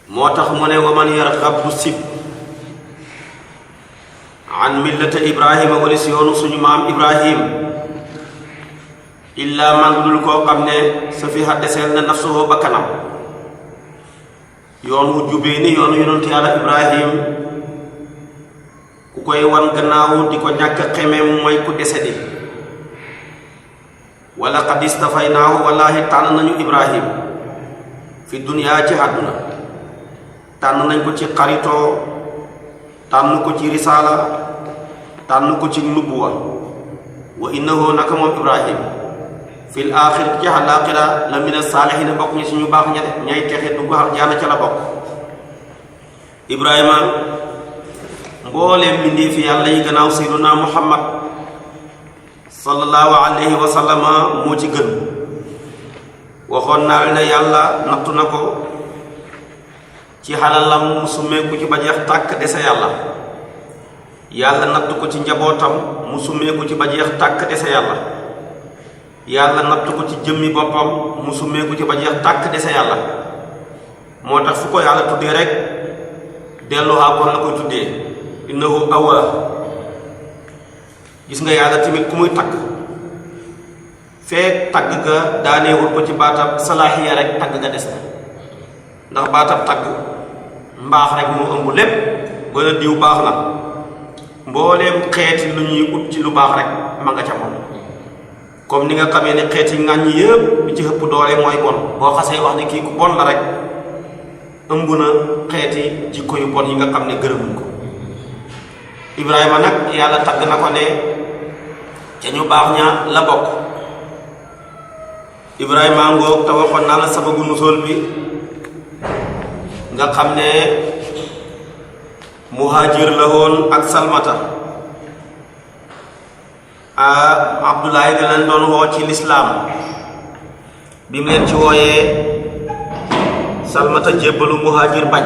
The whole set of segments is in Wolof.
moo tax mu ne wa man yargab du sib an millata ibrahima wala si yoonu suñu maam ibrahim illa man dul koo xam ne sa fi haddeseel na nafsuhu bakkanam yoon wu jubee ni yoonu yonent yàlla ibrahim ku koy wan gannaaw di ko ñàkk xeme mooy ku desedi wala qad istafaynaahu wallahi tànn nañu ibrahim fi duniyaa ci àdduna tànn nañ ko ci xaritoo tànn ko ci risaala tànn ko ci nubuwa wa innahu naka moom ibrahim fil aaxir ci àllaaxira la mina saalihiina bokk ñi suñu baax ña ñay texe dugg aljaana ca la bokk. ibrahima mbooleem bindee fi yàlla yi gannaaw sayyiduna muhammad sallallahu alayhi wa sallama moo ci gën. waxoon naa ne yàlla nattu na ko ci xalalam mu summeeku ci ba jeex tàkk dese yàlla. yàlla nattu ko ci njabootam mu summeeku ci ba jeex tàkk dese yàlla. yàlla nattu ko ci jëmmi boppam mu summeeku ci ba jeex tàkk dese yàlla. moo tax fu ko yàlla tuddee rek delluwaa kon la koy tuddee innahu awwaab. gis nga yàlla tamit ku muy tagg feek tagg ga daaneewul ko ci baatab salaahiya rek tagg ga des na. ndax baatab tagg mbaax rek moo ëmb lépp. wala diw baax na mbooleem xeeti lu ñuy ut ci lu baax rek ma nga ca moom. comme ni nga xamee ne xeeti ŋàññ yëpp bi ci ëpp doole mooy bon. boo xasee wax ne kii ku bon la rek ëmb na xeeti jikko yu bon yi nga xam ne gërëmuñ ko. ibrahima nag yàlla tagg na ko ne ca ñu baax ña la bokk. ibrahima ngoog te waxoon naa la sababu nusool bi nga xam ne muhajir la woon ak salmata. abdullahi da leen doon woo ci lislaam bi mu leen ci wooyee salmata jébbalu muhajir bañ.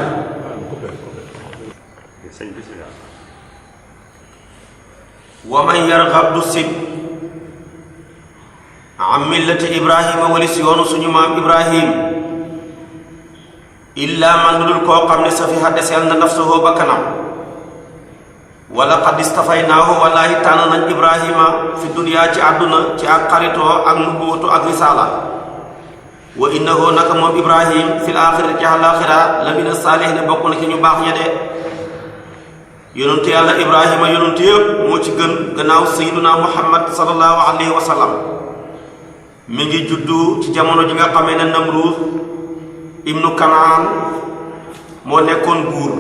wa man yargab du sib an millati ibrahima walis yoonu suñu maam ibrahim illa man dul koo xam ne sa fi haddeseel na nafsuhu bakkanam wala qad istafaynaahu wallahi tànn nañ ibrahima fi duniyaa ci àdduna ci ak xaritoo ak nubuwatu ak risaala wa innahu naka moom ibrahim fil aaxirati ci àllaaxira la mina saalihiina bokk na ci ñu baax ña de. yonentu yàlla ibrahima yonentu yëpp moo ci gën gannaaw sayyiduna muhammad sallallahu alayhi wa sallam. mi ngi juddu ci jamono ji nga xamee ne namruus ibnu kanaan moo nekkoon buur.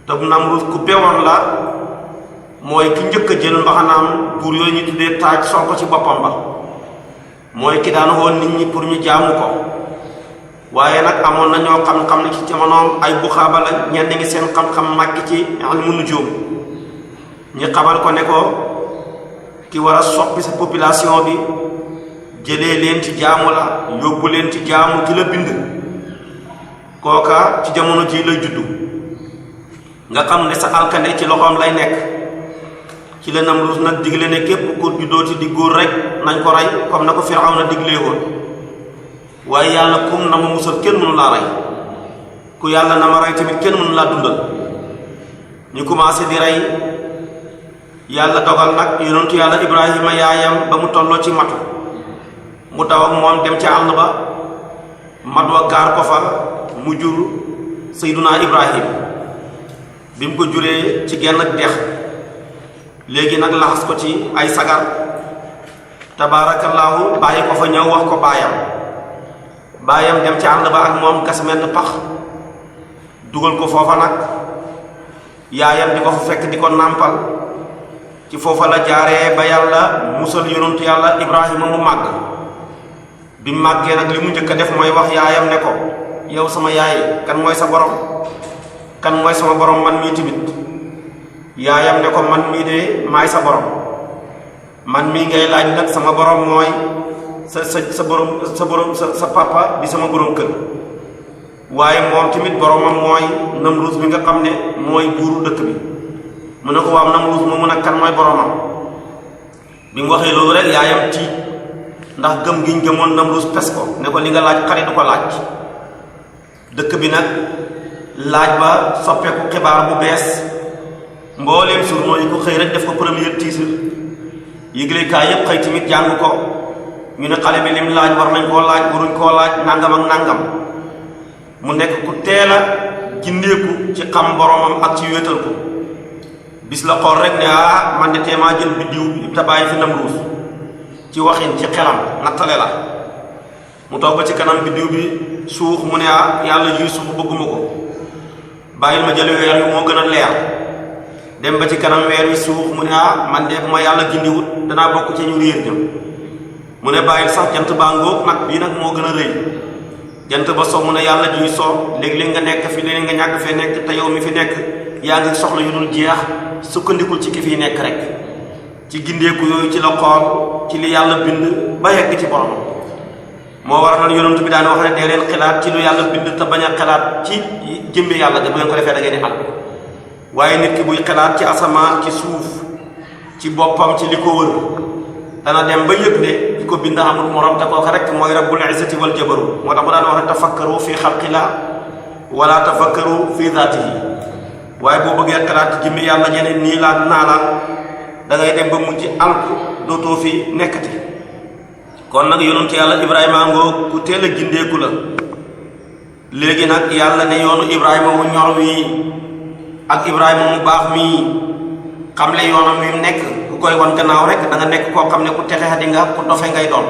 te namruus ku bewoon la mooy ki njëkk a jël mbaxanaam buur yooyu ñu tuddee taaj sol ko ci boppam ba. mooy ki daan woon nit ñi pour ñu jaamu ko. waaye nag amoon na ñoo xam-xam ne ci jamonoom ay buxaaba la ñenn ngi seen xam-xam màgg ci ilmu nujuum. ñi xamal ko ne ko ki war a soppi sa population bi jëlee leen ci jaamu la yóbbu leen ci jaamu ki la bind. kooka ci jamono ji lay juddu. nga xam ne sa alkande ci loxoom lay nekk. ci la Namruus nag digle ne képp ku juddooti di góor rek nañ ko rey comme na ko Firawna diglee woon. waaye yàlla kum na ma musal kenn mënu laa rey ku yàlla na ma rey tamit kenn mënu laa dundal. ñu commencé di rey yàlla dogal nag yonentu yàlla ibrahima yaayam ba mu tolloo ci matu mu daw ak moom dem ca àll ba mat wa gaar ko fa mu jur sayduna ibrahim. bi mu ko juree ci genn dex léegi nag laxas ko ci ay sagar tabaarakallaahu bàyyi ko fa ñëw wax ko baayam dem ci àll ba ak moom gas menn pax dugal ko foofa nag yaayam di ko fa fekk di ko nàmpal. ci foofa la jaaree ba yàlla musal yonentu yàlla ibrahima mu màgg. bi mu màggee nag li mu njëkk a def mooy wax yaayam ne ko yow sama yaay kan mooy sa borom kan mooy sama borom man mii tamit. yaayam ne ko man mii de maay sa borom man mii ngay laaj nag sama borom mooy sa borom sa papa bi sama borom kër. waaye moom tamit boromam mooy Namruus bi nga xam ne mooy buuru dëkk bi. mu ne ko waaw Namruus moomu nag kan mooy boromam. bi mu waxee loolu rek yaayam tiit ndax gëm giñ gëmoon Namruus pes ko ne ko li nga laaj xale du ko laaj. dëkk bi nag laaj ba soppeeku xibaar bu bees mbooleem journaux yi ko xëy rek def ko premier titre yëglekaay yépp xëy tamit jàng ko ñu ne xale bi lim laaj war nañ koo laaj waruñ koo laaj nangam ak nangam mu nekk ku teel a gindeeku ci xam boromam ak ci wéetal ko bis la xool rek ne man de teemaa jël biddiw bi te bàyyi fi Namruus ci waxin ci xelam nattale la mu toog ba ci kanam biddiw bi suux mu ne yàlla yuy suux bëgguma ko bàyyil ma jël weer wi moo gën a leer dem ba ci kanam weer wi suux mu ne man de bu ma yàlla gindiwut danaa bokk ci ñu réer jëm mu ne bàyyil sax jant baa ngóog nag bii nag moo gën a rëy jant ba so mu ne yàlla juy soo léeg-léeg nga nekk fi léeg nga ñàkk fee nekk te yow mi fi nekk yaa ngi soxla yu dul jeex sukkandikul ci ki fiy nekk rek ci gindeeku yooyu ci la xool ci li yàlla bind ba yegg ci borom moo war na yonent bi daan wax ne dee leen xalaat ci lu yàlla bind te bañ a xalaat ci jëmmi yàlla de bu ngeen ko defee da ngeen di al waaye nit ki buy xalaat ci asamaan ci suuf ci boppam ci li ko wër dana dem ba yëg ne di ko bind amul morom te kooka rek mooy rabbul izzati wal jabarut moo tax mu daan wax ne tafakkaru fi xalqillah wala tafakkaru fi zaatihi waaye boo bëggee xalaat ci jëmmi yàlla ñeneen nii laa naa la da ngay dem ba mujj alku dootoo fi nekkati kon nag yonent yàlla Ibrahima ngoo ku teel a gindeeku la léegi nag yàlla ne yoonu Ibrahima wu ñor wi ak Ibrahima mu baax mii xam le yoonam wi mu nekk ku koy wan gannaaw rek da nga nekk koo xam ne ku texe di nga ku dofe ngay doon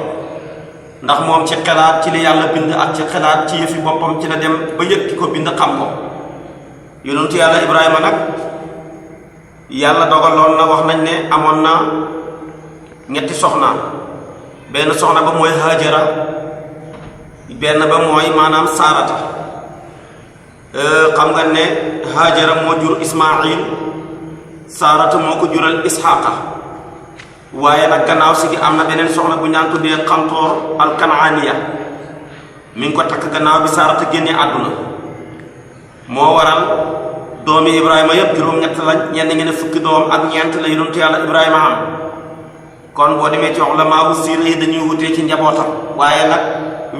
ndax moom ci xalaat ci li yàlla bind ak ci xalaat ci yëfi boppam ci la dem ba yëg ki ko bind xam ko yonent yàlla Ibrahima nag yàlla dogaloon na wax nañ ne amoon na ñetti soxna benn soxna ba mooy Hajara benn ba mooy maanaam Saarata xam nga ne Hajara moo jur Ismaayil Saarata moo ko jural Isxaaqa waaye nag gannaaw si gi am na beneen soxna bu ñaan tuddee Xantoor al-Kanaaniya mi ngi ko takk gannaaw bi Saarata génnee àdduna moo waral doomi Ibrahima yëpp juróom-ñett lañ ñenn ñi ne fukki doom ak ñeent la yonent yàlla Ibrahima am kon boo demee ci ulamaa u siira yi dañuy wutee ci njabootam waaye nag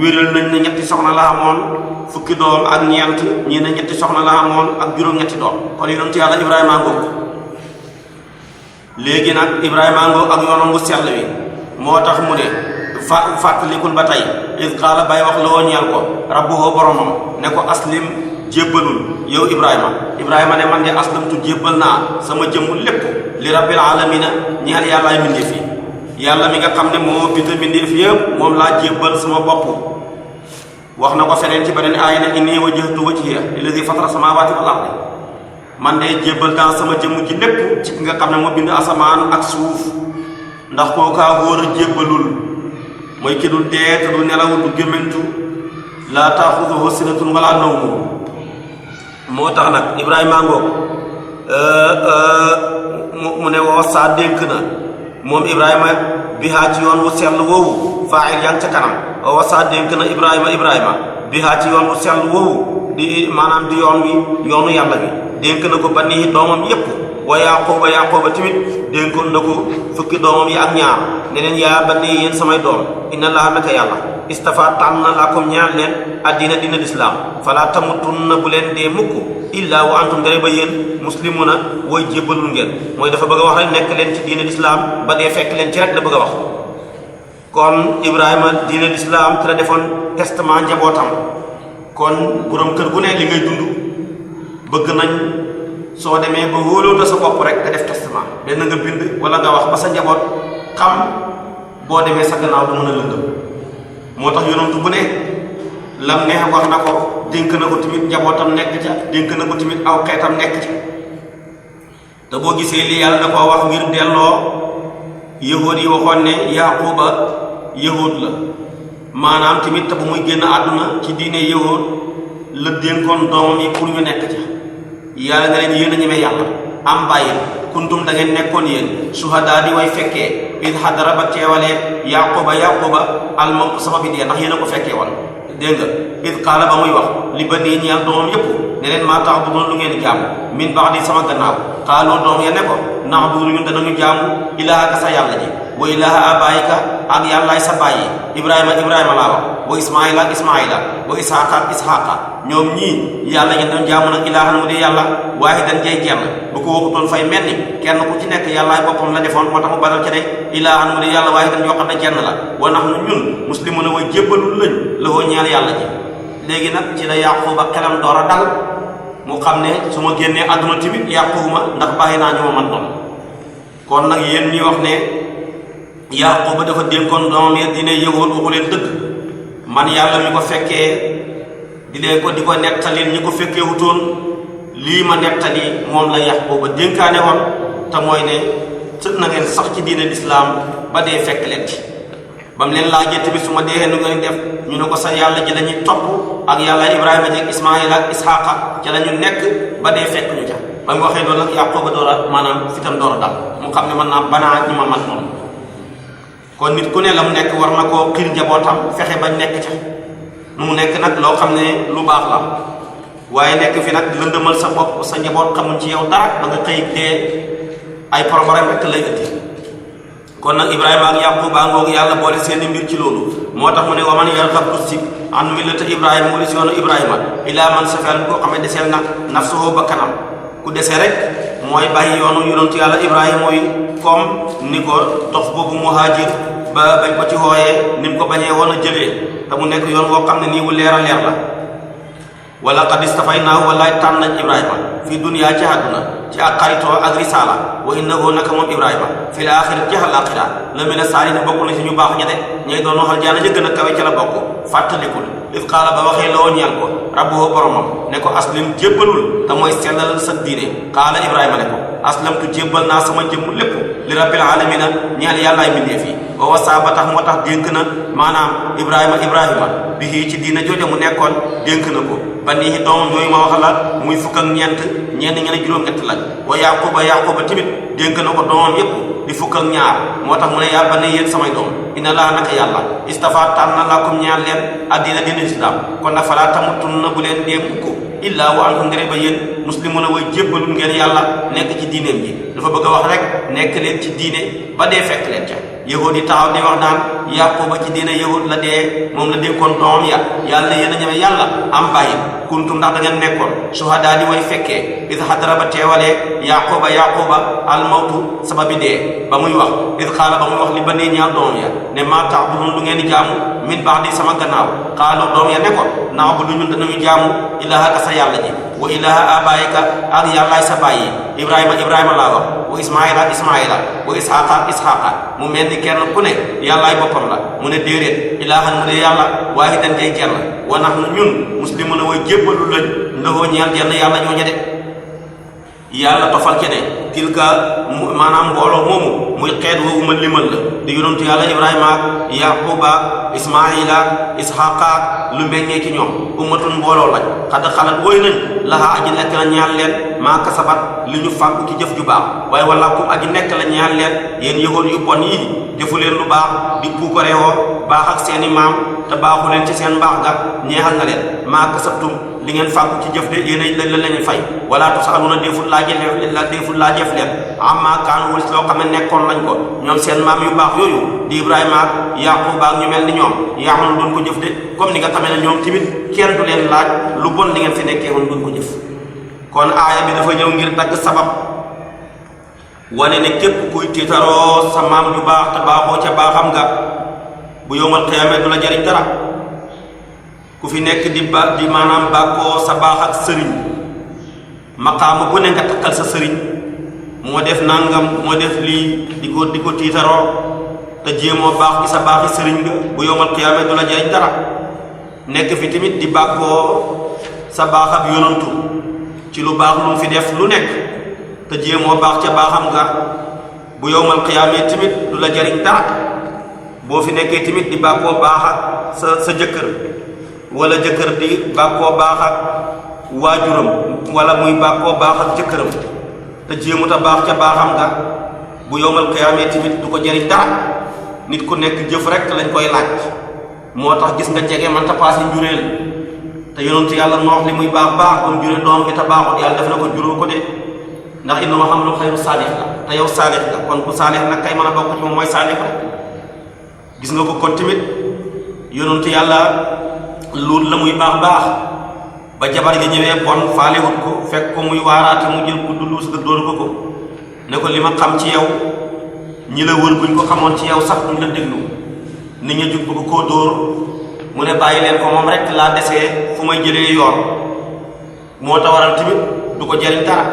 wéral nañ ne ñetti soxna la amoon fukki doom ak ñeent ñii ne ñetti soxna la amoon ak juróom-ñetti doom kon yonent yàlla Ibrahima ngoog léegi nag Ibrahima ngoog ak yoonam bu sell wi moo tax mu ne fàttalikul ba tey is qaala bay wax la woo ñeel ko rabbuhu boromam ne ko aslim jébbalul yow Ibrahima ne man de aslamtu jébbal naa sama jëmm lépp li rabbil alamina ñeel yàllaay mbindeef yi yàlla mi nga xam ne moo bind mbindeef yëpp moom laa jébbal sama bopp wax na ko feneen ci beneen aaya ne inni wajjahtu wajhiya lillazi fatara samawati wal ardi man de jébbal naa sama jëmm ji lépp ci ki nga xam ne moo bind asamaan ak suuf ndax kookaa wóor a jébbalul mooy ki dul dee te du nelaw du gémmentu laa taaxuduhu sinatun wala nawmu moo tax nag Ibrahima ngoog mu ne woo saa dénk na moom Ibrahima bihaa ci yoon wu sell woowu faa'il yaa ngi ca kanam woo saa dénk na Ibrahima bihaa ci yoon wu sell woowu di maanaam di yoon wi yoonu yàlla wi dénk na ko banii doomam yépp wa Yaaqooba tamit dénkoon na ko fukki doomam yi ak ñaar ne leen yaa banii yéen samay doom inna laa naka yàlla istafa tànn na laakum ñaan leen addina dina lislaam falaa tamutunna bu leen dee mukk illaa wa antum dare ba yéen muslimuna wooy jébbalul ngeen mooy dafa bëgg a wax rek nekk leen ci diine lislaam ba dee fekk leen ci rek la bëgg a wax kon Ibrahima diine lislaam te la defoon testament njabootam kon borom kër gu ne li ngay dund bëgg nañ soo demee ba wóoloo sa bopp rek nga def testament benn nga bind wala nga wax ba sa njaboot xam boo demee sa gannaaw du mën a lëndëm moo tax yonent bu ne lam neex wax na ko dénk na ko tamit njabootam nekk ca dénk na ko tamit aw xeetam nekk ca te boo gisee lii yàlla da koo wax ngir delloo yahuud yi waxoon ne Yaquba yahuud la maanaam tamit te bu muy génn àdduna ci diine yahuud la dénkoon doomam yi pour ñu nekk ca yàlla na leen yéen a ñeme yàlla am bàyyi kuntum da ngeen nekkoon yéen suhadaa di way fekkee id xadara ba teewalee yaquba al mawt sama bi dee ndax yéen a ko fekkee woon dégg nga id qaala ba muy wax li ba nii ñeel doomam yépp ne leen maa tax bu doon lu ngeen jaamu min ba'di sama gannaaw xaaloo doom ya ne ko na'budu ñun danañu jaamu ilaahaka sa yàlla ji wa ilaaha abaayika ak yàllaay sa bàyyi ibrahima laa wax wa ismaila wa ishaqa ñoom ñii yàlla ngeen doon jaamu nag ilaahan mu di yàlla waahidan jay jenn bu ko waxutoon fay mel ni kenn ku ci nekk yàllaay boppam la defoon moo tax mu baral ci ne ilaahan mu di yàlla waahidan yoo xam ne jenn la wa nahnu ñun muslimuna way jébbalul lañ la woo ñeel yàlla ji léegi nag ci la Yaquba xelam door a dal mu xam ne su ma génnee àdduna tamit yàquwuma ndax bàyyi naa ñu ma man doon kon nag yéen ñi wax ne Yaquba dafa dénkoon doomam ya dine yëgoon waxu leen dëgg man yàlla mi ko fekkee di ko nettalil ñi ko fekkee wutoon lii ma nettali moom la Yaquba dénkaane woon te mooy ne na ngeen sax ci diine lislaam ba dee fekk leen ci ba mu leen laajee tamit su ma dee nu ngeen def ñu ne ko sa yàlla ji lañuy topp ak yàlla Ibrahima ji ak Ismaïla ak Isxaaqa ca la ñu nekk ba dee fekk ñu ca ba mu waxee loolu nag Yaquba door a maanaam fitam door a dal mu xam ne mën naa banaa ñi ma mat moom kon nit ku ne la mu nekk war na koo xiir njabootam fexe bañ nekk ca nu mu nekk nag loo xam ne lu baax la waaye nekk fi nag lëndëmal sa bopp sa njaboot xamuñ ci yow dara ba nga xëy dee ay problème rek lay ëtti kon nag Ibrahima ak Yaquba ngoog yàlla boole seeni mbir ci loolu moo tax mu ne waman yarghabu sib an millata Ibrahima wala si yoonu Ibrahima ilaa man safal koo xam ne deseel na nafsuhu bakkanam ku dese rek mooy bàyyi yoonu yonentu yàlla Ibrahima mooy comme ni ko dox boobu muhaajir ba bañ ko ci hooyee ni mu ko bañee woon a jëlee te mu nekk yoon woo xam ne nii wu leer a leer la wala qad istafaynaahu wallaay tànn nañ Ibrahima fii duniyaa ci àdduna ci ak xaritoo ak risaala wa innahu naka moom Ibrahima fi l axirati ci àllaaxira la mina saalihiin bokk na si ñu baax ña de ñay doon waxal jaana ja gën a kawe ca la bokk fàttalikul if qaala ba waxee loo ñeel ko rabbuhu boromam ne ko aslim jébbalul te mooy sellalal sa diine qaala Ibrahima ne ko aslamtu jébbal naa sama jëmm lépp li rabbil aalamiina ñeel yàllaay mbindeef yi wa wasaa ba tax moo tax dénk na maanaam Ibrahima bi ci diina jooje mu nekkoon dénk na ko ba nii doomam yooyu ma wax la muy fukk ak ñeent ñenn juróom-ñett lañ wa Yaquba tamit dénk na ko doomam yépp di fukk ak ñaar moo tax mu ne yaa ba ne yéen samay doom inna laa naka yàlla istafa tànn na lakum ñaar leen addina diina islam kon nag falaa tamutunna bu leen dee mukk illaa wa antum ndere ba yéen muslimuna way jébbalul ngeen yàlla nekk ci diineem ji dafa bëgg a wax rek nekk leen ci diine ba dee fekk leen ca yahud yi taxaw di wax naan Yaquba ci diine yahud la dee moom la dénkoon doomam ya yàlla yéen a ñeme yàlla am bàyyi kuntum ndax da ngeen nekkoon suhadaa di way fekkee id xadara ba teewalee Yaquba almawtu sababi dee ba muy wax id xaala ba muy wax li ba nee ñaar doomam ya ne maa ta'budun lu ngeen di jaamu min ba'di sama gannaaw xaalu doom ya ne ko na'budu ñun danañu jaamu ilaahaka sa yàlla ji wa ilaaha abaayika ak yàllaay sa bàyyi Ibrahima laa wax wa Ismaïla wa Isxaaqa mu mel ni kenn ku ne yàllaay boppam la mu ne déedéet ilaahan mu ne yàlla waahidan jay jenn wa nahnu ñun muslimuna way jébbalu lañ ndahoo ñeel jenn yàlla ñooña de yàlla tofal ci ne tilka maanaam mbooloo moomu muy xeet woowu ma limal la di yonentu yàlla Ibrahima Yaquba Ismaïla Isxaaqa lu meññee ci ñoom ummatun mbooloo lañ xad xalat wooy nañ laxaa aji nekk la ñaan leen maa kasabat li ñu fàggu ci jëf ju baax waaye wala kum aji nekk la ñaan leen yéen yëgoon yu bon yi defu leen lu baax di puukareewoo baax ak seeni maam te baaxu leen ci seen mbaax ga ñeexal nga leen maa kasabtum li ngeen fàggu ci jëf de yéen la lañu fay wala tusaluna deful laajeef leen amma kaanu wul loo xam ne nekkoon lañ ko ñoom seen maam yu baax yooyu di Ibrahima ak Yaquba ak ñu mel ni ñoom yaamul doon ko jëf de comme ni nga xamee ne ñoom tamit kenn du leen laaj lu bon li ngeen fi nekkee woon doon ko jëf kon aaya bi dafa ñëw ngir dagg sabab wane ne képp kuy tiitaroo sa maam ju baax te baaxoo ca baaxam nga bu yowmal qiyaama du la jariñ dara ku fi nekk di maanaam bàkkoo sa baax ak sëriñ maqaama bu ne nga takkal sa sëriñ moo def nangam moo def lii di ko tiitaroo te jéemoo baax gi sa baaxi sëriñ nga bu yowmal qiyaama du la jariñ dara nekk fi tamit di bàkkoo sa baax ak yonantu ci lu baax lu mu fi def lu nekk te jéemoo baax ca baaxam nga bu yowmal qiyaama tamit du la jariñ dara boo fi nekkee tamit di bàkkoo baax ak sa jëkkër wala jëkkër di bàkkoo baax ak waajuram wala muy bàkkoo baax ak jëkkëram te jéemuta baax ca baaxam nga bu yowmal qiyaama tamit du ko jariñ dara nit ku nekk jëf rek lañ koy laaj moo tax gis nga jege man ta paase njureel te yonentu yàlla noox li muy baax ba mu jure doom bi te baaxut yàlla def na ko juróo ko de ndax inna ma xam lu xayru saalix la te yow saalix la kon ku saalix nag kay mën a bokk ci moom mooy saalix rek gis nga ko kon tamit yonentu yàlla luut la muy baax ba jabar gi ñëwee bon faalewut ko fekk ko muy waaraate mu jël ku dulluus nga dóor ko ne ko li ma xam ci yow ñi la wër buñ ko xamoon ci yow sax duñ la déglu nit ñi jug bëgg koo dóor mu ne bàyyi leen ko moom rek laa desee fu may jëlee yoon moo tax waral tamit du ko jëriñ dara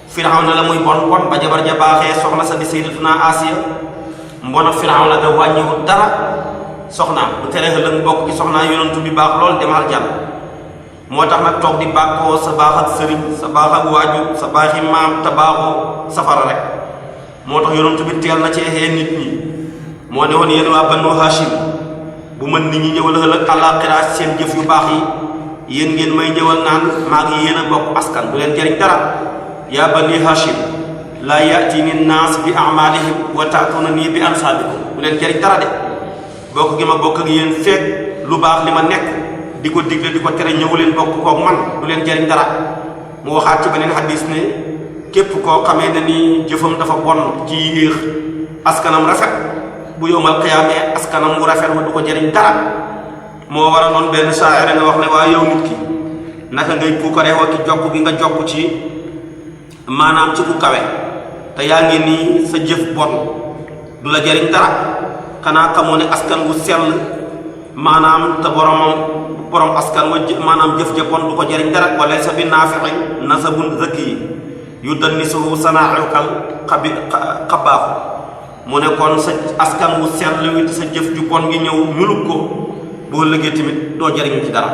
Firawna la muy bon ba jabar ja baaxee soxna sa di Sayyidatuna Asiya mbona Firawna da wàññiwut dara soxnaam bu tere ëllëg bokk ci soxnaa yonantu bi baax lool dem aljana moo tax nag toog di bàkkoo sa baax ak sëriñ sa baax ak waaju sa baaxi maam te baaxoo safara rek moo tax yonantu bi teel na ci xee nit ñi moo ne woon yéen waa Banu Hashim bu mën nit ñi ñëwal ëllëg àllaaxira seen jëf yu baax yi yéen ngeen may ñëwal naan maa ngi yéen a bokk askan bu leen jëriñ dara yaa Bani Hashim laa ya'tini naas bi a'maalihim wa ta'tuuna nii bi ansaabikum bu leen jëriñ dara de bokk gi ma bokk ak yéen fekk lu baax li ma nekk di ko digle di ko tere ñëw leen bokk koog man du leen jëriñ dara mu waxaat ci beneen xadis ne képp koo xamee ne ni jëfam dafa bon ci yéex askanam rafet bu yowmal qiyaamee askanam wu rafet wa du ko jëriñ dara moo war a noonu benn saa'ira nga wax ne waa yow nit ki naka ngay puukaree wa ki jokk gi nga jokk ci maanaam ci ku kawe te yaa ngi nii sa jëf bon du la jëriñ dara xanaa xamoo ne askan wu sell maanaam te borom askan wa maanaam jëf ja bon du ko jëriñ dara wala sa bi naafi'in nasabun zaki yu dannisuhu sanaa'iqal xabaaxu mu ne kon sa askan wu sell wi sa jëf ju bon gi ñëw ñulug ko boo liggéey tamit doo jëriñu ci dara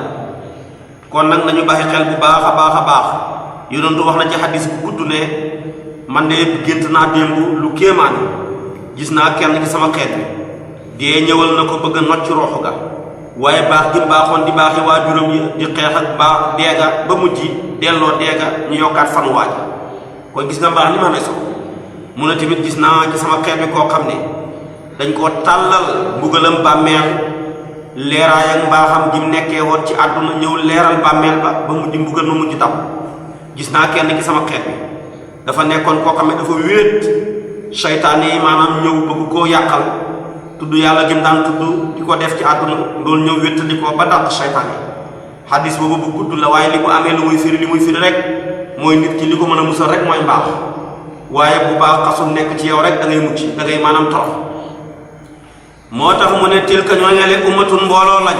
kon nag nañu bàyyi xel bu baax a baax yonentu wax na ci xadis bu gudd ne man de gént naa démb lu kéemaane gis naa kenn ci sama xeet bi dee ñëwal na ko bëgg a nocc roxu ga waaye baax gi baaxoon di baaxi waajuram yi di xeex ak baax deega ba mujj delloo deega ñu yokkaat fan waaj kon gis nga mbaax ni ma amee solo mu ne tamit gis naa ci sama xeet bi koo xam ne dañ koo tàllal mbugalam bàmmeel leeraay ak mbaaxam gi mu nekkee woon ci àdduna ñëw leeral bàmmeel ba mujj mbugal ma mujj daw gis naa kenn ci sama xeet bi dafa nekkoon koo xam ne dafa wéet seytaane yi maanaam ñëw bëgg koo yàqal tudd yàlla gi mu daan tudd di ko def ci àdduna loolu ñëw wéttali ko ba dàq seytaane yi xadis boobu bu gudd la waaye li mu amee lu muy firi rek mooy nit ki li ko mën a musal rek mooy mbaax waaye bu baax xasul nekk ci yow rek da ngay mucc da ngay maanaam torox moo tax mu ne tilka ñooñale ummatun mbooloo lañ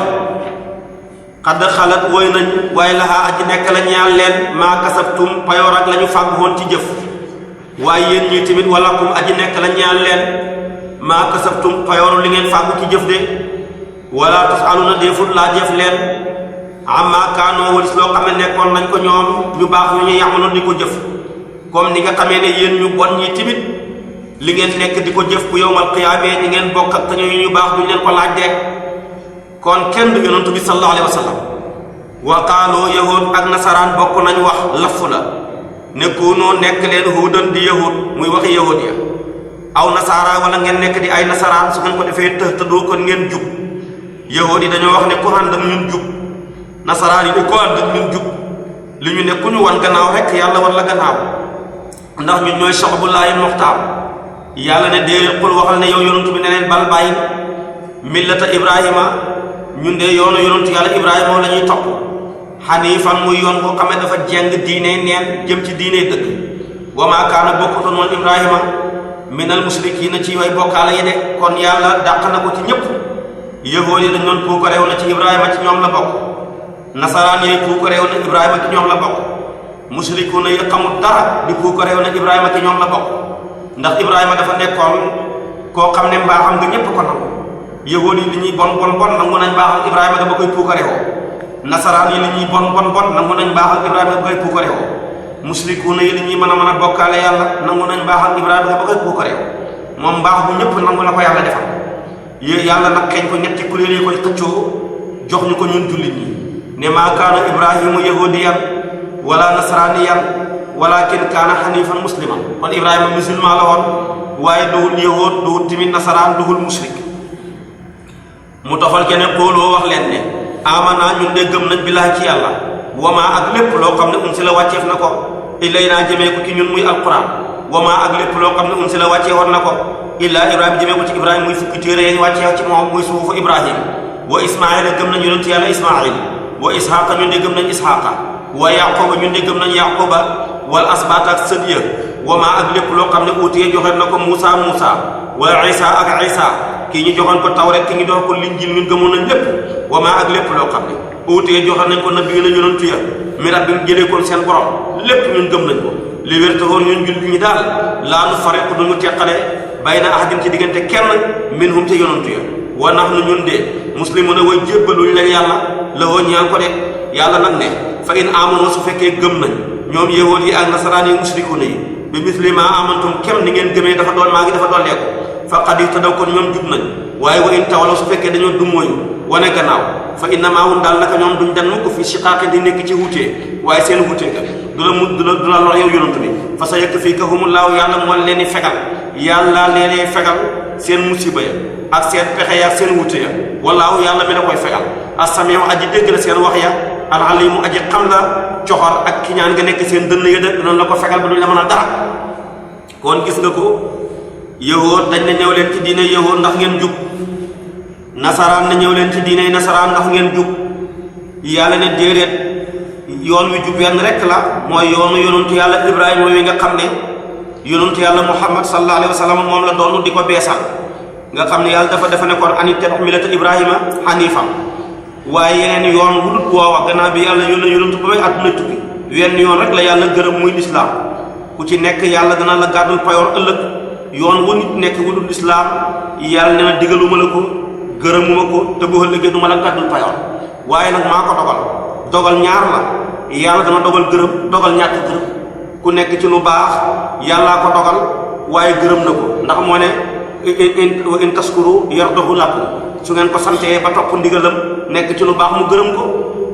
xadd xalat woy nañ waaye laxaa aji nekk la ñaan leen maa kasabtum payoor ak la ñu fàgg woon ci jëf waaye yéen ñii tamit wala kum aji nekk la ñaan leen maa kasabtum payooru li ngeen fàggu ci jëf de wala tusaluna defut laa jëf leen amma kaanoo walis loo xam ne nekkoon nañ ko ñoom ñu baax ñu ñu yàmaloon di ko jëf comme ni nga xamee ne yéen ñu bon ñi tamit li ngeen nekk di ko jëf bu yowmal qiyaamee ñi ngeen bokk ak ñu baax duñ leen ko laaj de kon kenn du yonantu bi sallallahu alayhi wa sallam wa qaaloo yahud ak nasaraan bokk nañ wax lafu la nekkoonoo nekk leen huudan di yahud muy waxi yahud ya aw nasaara wala ngeen nekk di ay nasaraan su ngeen ko defee tëddoo kon ngeen jub yahud yi dañoo wax ne ku ànd ak ñun jub nasaraan yi ne ku ànd ak ñun jub li ñu ne ku ñu wan gannaaw rek yàlla wan la gannaaw ndax ñun ñooy sha'bullaahi muxtaar yàlla ne dee xul waxal ne yow yonantu bi ne leen bal bàyyi millata ibrahima ñun de yoonu yonantu yàlla ibrahima la ñuy topp xaniifan muy yoon boo xam ne dafa jeng diine neen jëm ci diine dëgg wa maa kaana bokkutoon moom ibrahima minal musrikiina ci way bokkaale yi de kon yàlla dàq na ko ci ñëpp yahood yi dañ doon puuka réew na ci ibrahima ci ñoom la bokk nasaraan yi puuka réew na ibrahima ci ñoom la bokk musrikuuna yi xamul dara di puuka réew na ibrahima ci ñoom la bokk ndax ibrahima dafa nekkoon koo xam ne mbaaxam nga ñëpp ko nangu yahood yi li ñuy bon nangu nañ baaxal ibrahima da ba koy puuka réewoo nasaraan yi li ñuy bon nangu nañ baaxal ibrahima da ba koy puuka réewoo musrikuuna yi li ñuy mën a bokkaale yàlla nangu nañ baaxal ibrahima da ba koy puuka réew moom mbaax bu ñëpp nangu na ko yàlla defal yàlla nag xeeñ ko ñetti kuréel yi koy xëccoo jox ñu ko ñun jullit ñi ne maa kaana ibrahimu yahudiyan wala nasraniyan walakin kaana xanifan musliman kon ibrahima musulman la woon waaye duhul yahud duhul timit nasaraan duhul mushrik mu tofal keneen xooloo wax leen ne amana ñun de gëm nañ billaahi ci yàlla wamaa ak lépp loo xam ne si la wàcceef na ko illay naa jëmee ko ci ñun muy alquran wamaa ak lépp loo xam ne si la wàccee woon na ko illaa ibrahima jëmee ko ci ibrahima muy fukki téere yañ wàccee ci moom muy suufu ibrahim wa ismaila gëm nañ yonent yàlla ismail wa ishaqa ñun de gëm nañ ishaqa wa yaquba ñun de gëm nañ yaquba wal asbaat ak sët ya wa ma ak lépp loo xam ne uutiye joxe na ko Muusa wa Isa ak Isa kii ñu joxoon ko Tawreet ki ñu jox ko Linjiil ñun gëmoon nañ lépp wa ma ak lépp loo xam ne uutiye joxe nañ ko nabi na yonentu ya mi rabbim jëlee ko seen borom lépp ñun gëm nañ ko li wér te woon ñun jullit ñi daal laa nu fariqu duñu teqale bayna ahadin ci diggante kenn minhum ca yonentu ya wa nahnu ñun de muslimuna way jébbaluñ leen yàlla la woo ñaan ko de yàlla nag ne fa in amanu su fekkee gëm nañ ñoom yahuud yi ak nasaraan yi musrikuuna yi bi misli ma amantum kem ni ngeen gëmee dafa dolleeku faqad ihtadaw kon ñoom jub nañ waaye wa in tawalaw su fekkee dañoo dummóoyu wane gannaaw fa innamaa hum daal naka ñoom duñ dan mukk fi shiqaaqin di nekk ci wutee waaye seen wutee ga du la lor yow yonent bi fa sa yakfikahumullaahu yàlla moo leen di fegal yàlla leen fegal seen musiba ya ak seen pexe ya ak seen wute ya wallaahu yàlla mi la koy fegal as-samii'u aji dégg la seen wax ya al-aliimu aji xam la coxor ak kiñaan nga nekk seen dënn ya de noonu la ko fegal ba duñ la mën a dara kon gis nga ko yahuud dañ ne ñëw leen ci diine yahuud ndax ngeen jub nasaraan ne ñëw leen ci diine nasaraan ndax ngeen jub yàlla ne déedéet yoon wi jub wenn rekk la mooy yoonu yonentu yàlla Ibrahima wi nga xam ne yonentu yàlla Muhammad sallallahu alayhi wa sallam moom la doon di ko beesal nga xam ne yàlla dafa ne kon an ittabi' millata Ibrahima haniifa waaye yeneen yoon wu dul woowa gannaaw bi yàlla yonentu ba may àdduna tukki wenn yoon rek la yàlla gërëm muy lislaam ku ci nekk yàlla dana la gàddul payoor ëllëg yoon wu nit nekk wu dul lislaam yàlla ne na digaluma la ko gërëmuma ko te bu ëllëgee du ma la gàddul payoor waaye nag maa ko dogal ñaar la yàlla dana dogal gërëm dogal ñàkk gërëm ku nekk ci lu baax yàllaa ko dogal waaye gërëm na ko ndax moo ne in taskuru yardahu lakum su ngeen ko santee ba topp ndigalam nekk ci lu baax mu gërëm ko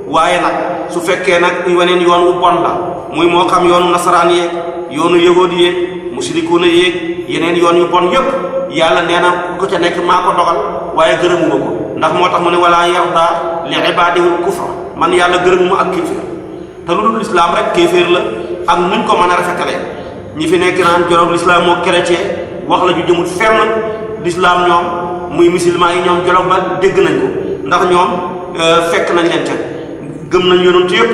waaye nag su fekkee nag weneen yoon wu bon la muy moo xam yoonu nasaraan yeeg yoonu yahuud yeeg musrikuuna yeeg yeneen yoon yu bon yépp yàlla nee na ku ca nekk maa ko dogal waaye gërëmuma ko ndax moo tax mu ne wala yarda li ibaadihi kufra man yàlla gërëmuma ak kéeféer te lu dul islaam rek kéeféer la ak nuñ ko mën a rafetalee ñi fi nekk naan joloog lislaam moo chrétien wax la ju jëmut fenn lislaam ñoom muy musulman yi ñoom joloog ba dégg nañ ko ndax ñoom fekk nañ leen ca gëm nañ yonent yépp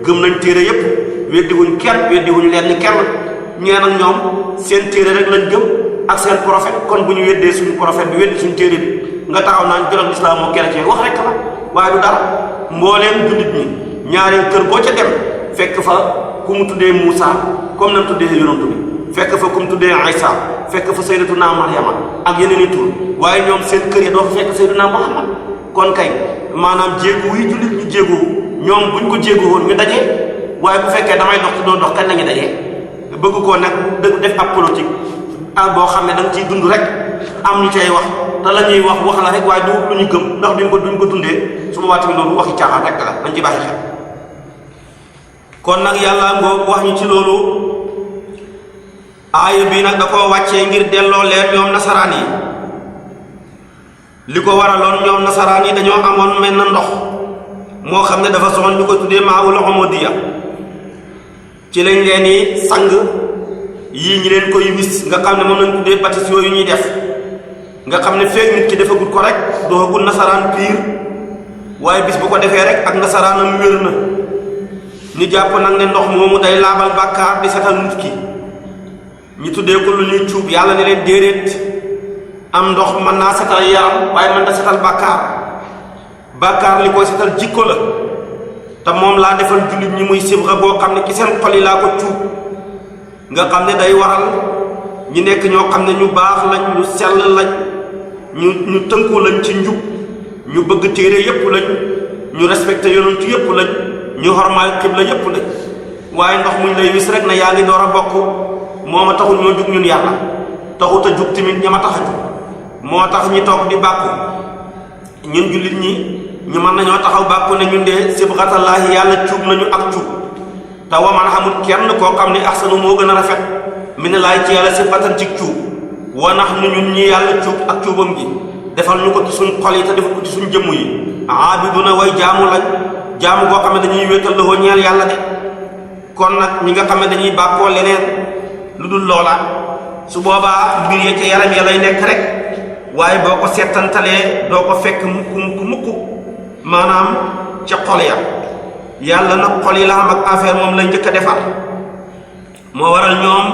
gëm nañ téere yépp weddiwuñ kenn weddiwuñ leen kenn ñee nag ñoom seen téere rek lañ gëm ak seen prophète kon bu ñu weddee suñu prophète bi weddi suñu téere bi nga taxaw naan joloog lislaam moo chrétien wax rek la waaye du dara mbooleem jullit ñi ñaari kër boo ca dem fekk fa ku mu tuddee Muusa comme na mu tuddee yonent bi fekk fa ku mu tuddee Isa fekk fa sayyidatuna Maryama ak yeneen i tur waaye ñoom seen kër ya doo fa fekk sayyiduna Muhammad kon kay maanaam jéegu yi jullit ñu jéegu ñoom buñ ko jéegu woon ñu daje waaye bu fekkee damay dox ci doo dox kañ la ñu dajee bëgg koo nag def ab politique ak boo xam ne da nga ciy dund rek am ñu cay wax te la ñuy wax la rek waaye du lu ñu gëm ndax duñ ko dundee su boobaa tamit loolu waxi caaxaan rek la dañ ci bàyyi xel kon nag yàlla ngoo wax ñu ci loolu aaya bii nag da koo wàccee ngir delloo leen ñoom nasaraan yi li ko waraloon ñoom nasaraan yi dañoo amoon mel na ndox moo xam ne dafa soxla ñu ko tuddee maawul umadiya ci lañ leen di sang yii ñi leen koy wis nga xam ne moom lañ tuddee bâtisse yooyu ñuy def nga xam ne feek nit ki defagul ko rek doogul nasaraan piir waaye bis bu ko defee rek ak nasaraanam wér na ñu jàpp nag ne ndox moomu day laabal bàkkaar di setal nit ki ñu tuddee ko lu ñuy cuub yàlla ne leen déedéet am ndox mën naa setal yaram waaye mën na setal bàkkaar li koy setal jikko la te moom laa defal jullit ñi muy sibra boo xam ne ci seen xol yi laa ko cuub nga xam ne day waral ñu nekk ñoo xam ne ñu baax lañ ñu sell lañ ñu tënku lañ ci njub ñu bëgg téere yépp lañ ñu respecté yonent yépp lañ ñu xormaal xibla yépp lañ waaye ndox muñ lay wis rek na yaa ngi door a bokk moo ma taxul ñoo jug ñun yàlla taxut a jug tamit ña ma tax a jug moo tax ñi toog di bàkku ñun jullit ñi ñu mën nañoo taxaw bàkku ne ñun de sibxatallaahi yàlla cuub nañu ak cuub te waman xamul kenn koo xam ne axsanu moo gën a rafet mi ne laay ci yàlla sibxatan ci cuub wa nax nu ñun ñi yàlla cuub ak cuubam gi defal ñu ko ci suñ xol yi te defal ko ci suñ jëmm yi aabiduna way jaamu lañ jaamu koo xam ne dañuy wéetal loo ñeel yàlla de kon nag ñi nga xam ne dañuy bàkkoo leneen lu dul loola su boobaa mbir ya ca yaram ya lay nekk rek waaye boo ko seetantalee doo ko fekk mukk maanaam ca xol ya. yàlla nag xol yi la am ak affaire moom lañ njëkk a defar. moo waral ñoom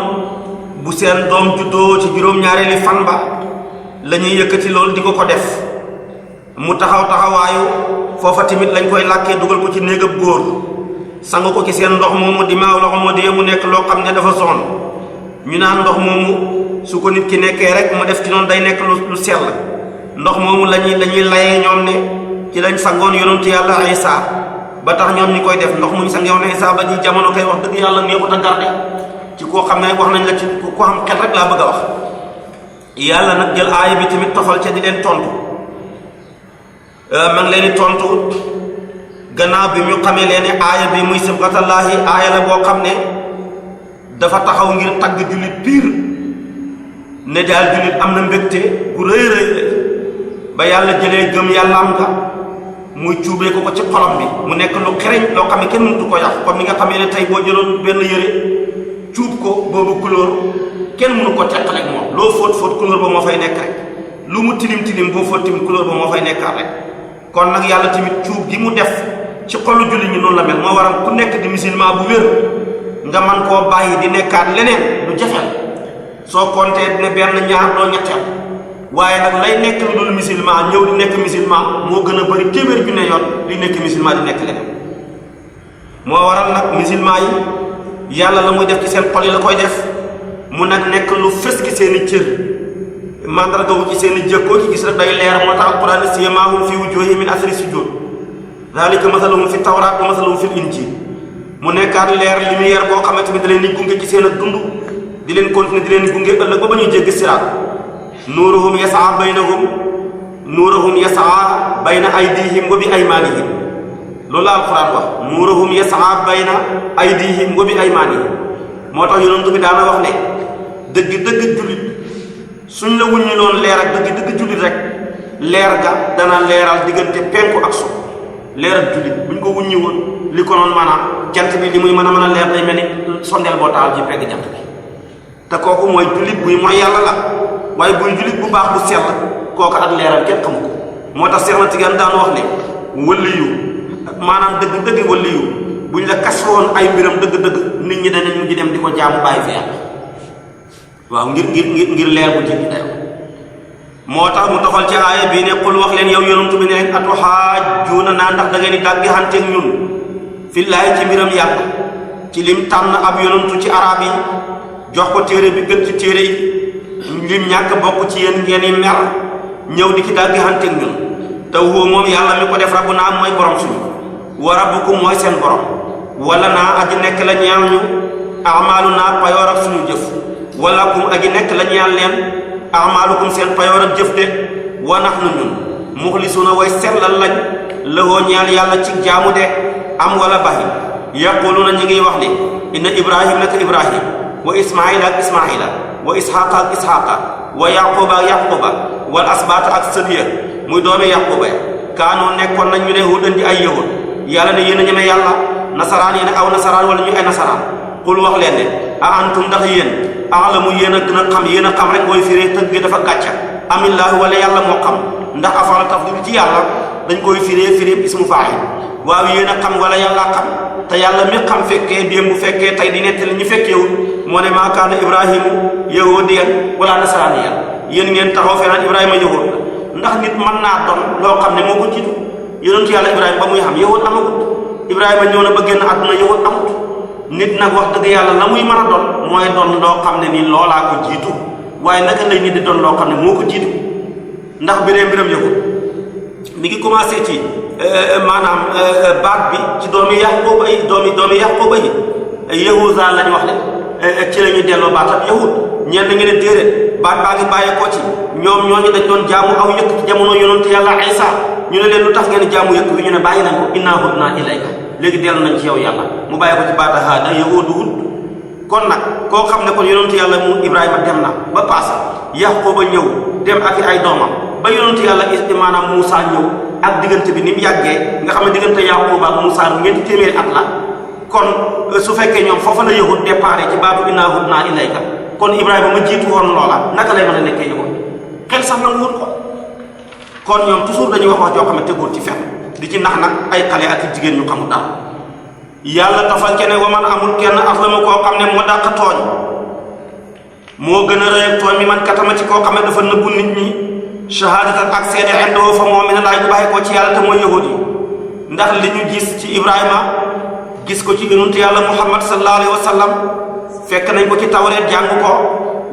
bu seen doom juddoo ci juróom-ñaareeli fan ba la ñuy yëkkati loolu di ko def mu taxawaayu foofa tamit lañ koy làkkee dugal ko ci néegab góor sang ko ci seen ndox moomu di maaw loxo moo di mu nekk loo xam ne dafa son ñu naan ndox moomu su ko nit ki nekkee rek mu def ci noonu day nekk lu sell. ndox moomu lañuy layee ñoom ne ci lañ sangoon yonentu yàlla Isa ba tax ñoom ñi koy def ndox muñ sangoon Isa ba ji jamono koy wax dëgg yàlla neexut a garde ci koo xam ne wax nañ la ci ko xam xel rek laa bëgg a wax. yàlla nag jël aaya bi tamit tofal ca di leen tontu ma ngi leen di tontu gannaaw bi ñu xamee leen ne aaya bi muy sibghatallaahi aaya la boo xam ne dafa taxaw ngir tagg jullit piir ne daal jullit am na mbégte bu rëy ba yàlla jëlee gëm yàlla am nga muy cuubee ko ci xolam bi mu nekk lu xereñ loo xam ne kenn mënut ko yàq comme ni nga xamee ne tey boo jëloon benn yëre cuub ko boobu couleur kenn mënu ko teqaleeg moom loo fóot couleur ba moo fay nekk rek lu mu tilim boo fóot tamit couleur ba moo fay nekkaat rek. kon nag yàlla tamit cuub gi mu def ci xolu julli ñi noonu la mel moo waral ku nekk di musulman bu wér nga man koo bàyyi di nekkaat leneen lu jafeel soo compter ne benn ñaar doo ñetteel waaye nag lay nekk lu dul musulman ñëw di nekk musulman moo gën a bëri téeméer ju ne yoon li nekk musulman di nekk leneen. moo waral nag musulman yi yàlla la muy def ci seen xol yi la koy def mu nag nekk lu fës ki seen i cër mandarga wu ci seen i jëkkoo ci gis rek day leer moo tax alquran siimaahum fi wujuuhihim min athari sujuud zaalika masaluhum fi tawraat wa masaluhum fil injiil mu nekkaat leer lumière boo xamante ni da leen di gunge ci seen ak dund di leen continuer di leen gunge ëllëg ba ñu jéggi siraat nuuruhum yasaa bayna aydihim wa bi aymaanihim loolu la alquran wax nuuruhum yasaa bayna aydihim wa bi aymaanihim moo tax yonent bi daana wax ne dëgg jullit suñ la wuññi loon leer ak dëgg jullit rek leer ga dana leeral diggante penku ak so leer ak jullit buñ ko wuññi woon li ko noon maanaam jant bi li muy mën a leer day mel ni sondeel boo taal ci pegg jant bi te kooku mooy jullit buy mooy yàlla la waaye buy jullit bu baax bu sell kooku ak leeral kenn xamu ko moo tax Seex na Tijaan daan wax ne waliyu maanaam dëgg waliyu buñ la kas woon ay mbiram dëgg nit ñi danañ mujj dem di ko jaamu bàyyi fi yàlla waaw ngir leer bu jéggi dayo moo tax mu toxal ci aaya bii ne qul wax leen yow yonent bi ne leen atuhaajjuuna naa ndax da ngeen di dàggi xanteeg ñun fillaahi ci mbiram yàlla ci lim tànn ab yonentu ci arab yi jox ko téere bi gën ci téere yi lim ñàkk bokk ci yéen ngeen i mer ñëw di ci dàggi xanteeg ñun te huwa moom yàlla mi ko def rabbu naa mooy borom suñu wa rabbukum mooy seen borom wala naa aji nekk la ñeel ñu amaalu naa payoor ak suñu jëf wala kum aji nekk la ñeel leen amaalukum seen payoor ak jëf de wa nahnu ñun muxlisuuna way sellal lañ lëhoo ñeel yàlla ci jaamu de am wala bahi yaquluuna ñi ngi wax ne inna ibrahim naka ibrahim wa ismaila ak ismaila wa ishaqa ak ishaqa wa yaquba ak yaquba wal asbaata ak sëbiya muy doomi yaquba ya kaanoo nekkoon nañ ñu ne hudan di ay yahud yàlla ne yéen a ñeme yàlla nasaraan yéen aw nasaraan wala ñu ay nasaraan xul wax leen ne a antum ndax yéen alamu yéen a gën a xam yéen a xam rek booy firee tëgg dafa gàcca amillaahi wala yàlla moo xam ndax afala tafdil ci yàlla dañ koy firee ismu faa'il waaw yéen a xam wala yàlla xam te yàlla mi xam fekkee démb bu fekkee tey di nettali ñu fekkeewul moo ne maa kaana ibrahimu yahudiyan wala nasaraaniyan yéen ngeen taxaw fee naan ibrahima yahud ndax nit mën naa doon loo xam ne moo ko jiitu yonentu yàlla ibrahima ba muy xam yahud amagut ibrahima ñëw na ba génn àdduna yahud amut nit nag wax dëgg yàlla la muy mën a doon mooy doon loo xam ne nii loolaa ko jiitu waaye naka lay nit di doon loo xam ne moo ko jiitu ndax biram yahud mi ngi commencé ci maanaam baat bi ci doomi Yaquba yi yahuza lañ wax ne ci la ñuy delloo baatam yahud ñenn ngi ne déedéet baat baa ngi bàyyeekoo ci ñoom ñooñu dañ doon jaamu aw yëkk ci jamono yonent yàlla Isa ñu ne leen lu tax ngeen jaamu yëkk bi ñu ne bàyyi nañ ko innaa hudnaa ilayka léegi dellu nañ ci yow yàlla mu bàyyi ko ci baata haada yahudu hud kon nag koo xam ne kon yonent yàlla mu Ibrahima dem na ba paase Yaquba ñëw dem ak ay doomam ba yonent yàlla maanaam Moussa ñëw ak diggante bi ni mu yàggee nga xam ne diggante Yaquba ak Moussa ñeenti téeméeri at la kon su fekkee ñoom foofa la yahud déparé ci baatu innaa hudnaa ilayka kon Ibrahima ma jiitu woon loola naka lay mën a nekkee yahud xel sax nangu wut ko kon ñoom toujours dañuy wax joo xam ne tegul ci fenn di ci nax nag ay xale ak jigéen ñu xamul daal yàlla tafal kenn wa man amul kenn aslama koo xam ne moo dàq tooñ moo gën a rëy ak tooñ mi man katama ci koo xam ne dafa nëbbu nit ñi shahadatan ak seede indoo fa moom mi ne laay bu bàyyi koo ci yàlla te mooy yahud yi ndax li ñu gis ci Ibrahima gis ko ci yonent yàlla Muhammad sallallahu alayhi wa sallam fekk nañ ko ci tawreet jàng ko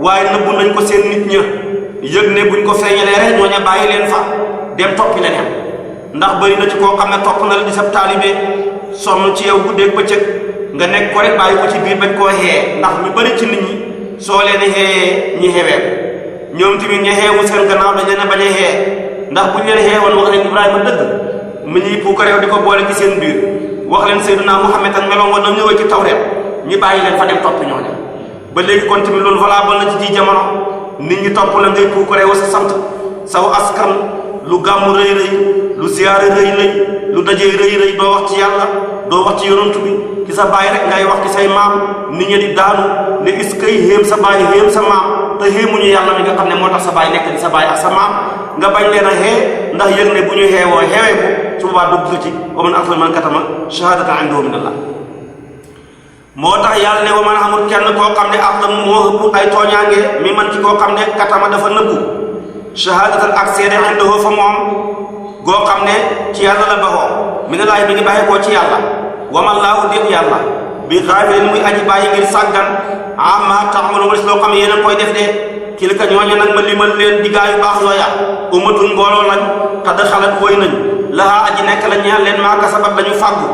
waaye nëbbu nañ ko seen nit ña yëg ne buñ ko feeñalee rek ñooña bàyyi leen fa dem toppi leneen ndax bëri na ci koo xam ne topp na la di sab taalibe sonn ci yow guddeeg bëccëg nga nekk ko rek bàyyi ko ci biir bañ koo xee ndax ñu bëri ci nit ñi soo leen xee ñi xewee ko ñoom tamit ña xeewu seen gannaaw dañ leen a bañ a xee ndax buñ leen xeewoon wax leen Ibrahima dëgg mu ñuy puukareew di ko boole ci seen biir wax leen Seydina Muhammad ak meloon woon na ñëwee ci tawreet ñu bàyyi leen fa dem topp ñooñu ba léegi kon tamit loolu valable na ci ji jamono nit ñi topp la ngay puukareew sa sant saw askan lu gàmmu rëy rëy lu siyaare rëy rëy lu dajee rëy rëy doo wax ci yàlla doo wax ci yonantu bi ci sa baay rek ngay wax ci say maam nit ñi di daanu ne is kay xéem sa baay xéem sa maam te xéemuñu yàlla mi nga xam ne moo tax sa baay nekk di sa baay ak sa maam nga bañ leen a xee ndax yëg ne bu ñu xeewoo xeewee ko su boobaa dugg nga ci wa man aslama man katama shahadatan indahu min Allah moo tax yàlla ne wa man amul kenn koo xam ne ak moo ëpp ay tooñaange mi man ci koo xam ne katama dafa nëbbu shahadatan ak seede indahu fa moom goo xam ne ci yàlla la baxoo mi ne laay bi ngi baxee koo ci yàlla waman laahu déet yàlla bi xaafilin muy aji bàyyi ngir sàggan amma taxamalu walis loo xam ne yéen a koy def de tilka ñooñu nag ma limal leen di gaa yu baax yooya ummatun mbooloo lañ xad xalat woy nañ lahaa aji nekk la ñeel leen maa kasabat lañu fàggu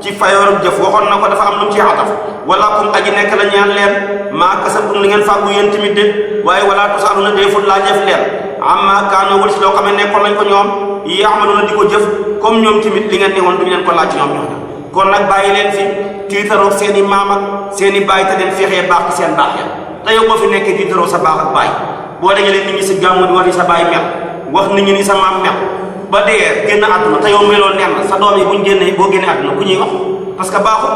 ci fayooru jëf waxoon na ko dafa am lu mu ci xataf wala kum aji nekk la ñeel leen maa kasabtum li ngeen fàggu yéen tamit de waaye wala tusaaluna deefut laa jëf leen amma kaanu walis loo xam ne nekkoon nañ ko ñoom ya'maluna di ko jëf comme ñoom tamit li ngeen newoon duñu leen ko laaj ci ñoom ñooñu kon nag bàyyi leen fi tiitaroog seen i maam ak seen i baay te leen fexee baax ci seen baax ya te yow boo fi nekkee tiitaroo sa baax ak baay boo dajalee nit ñi si gàmmu di wax ni sa baay mel wax nit ñi ni sa maam mel ba dee génn àdduna te yow meloo nen sa doom yi buñ génnee boo génnee àdduna ku ñuy wax parce que baaxul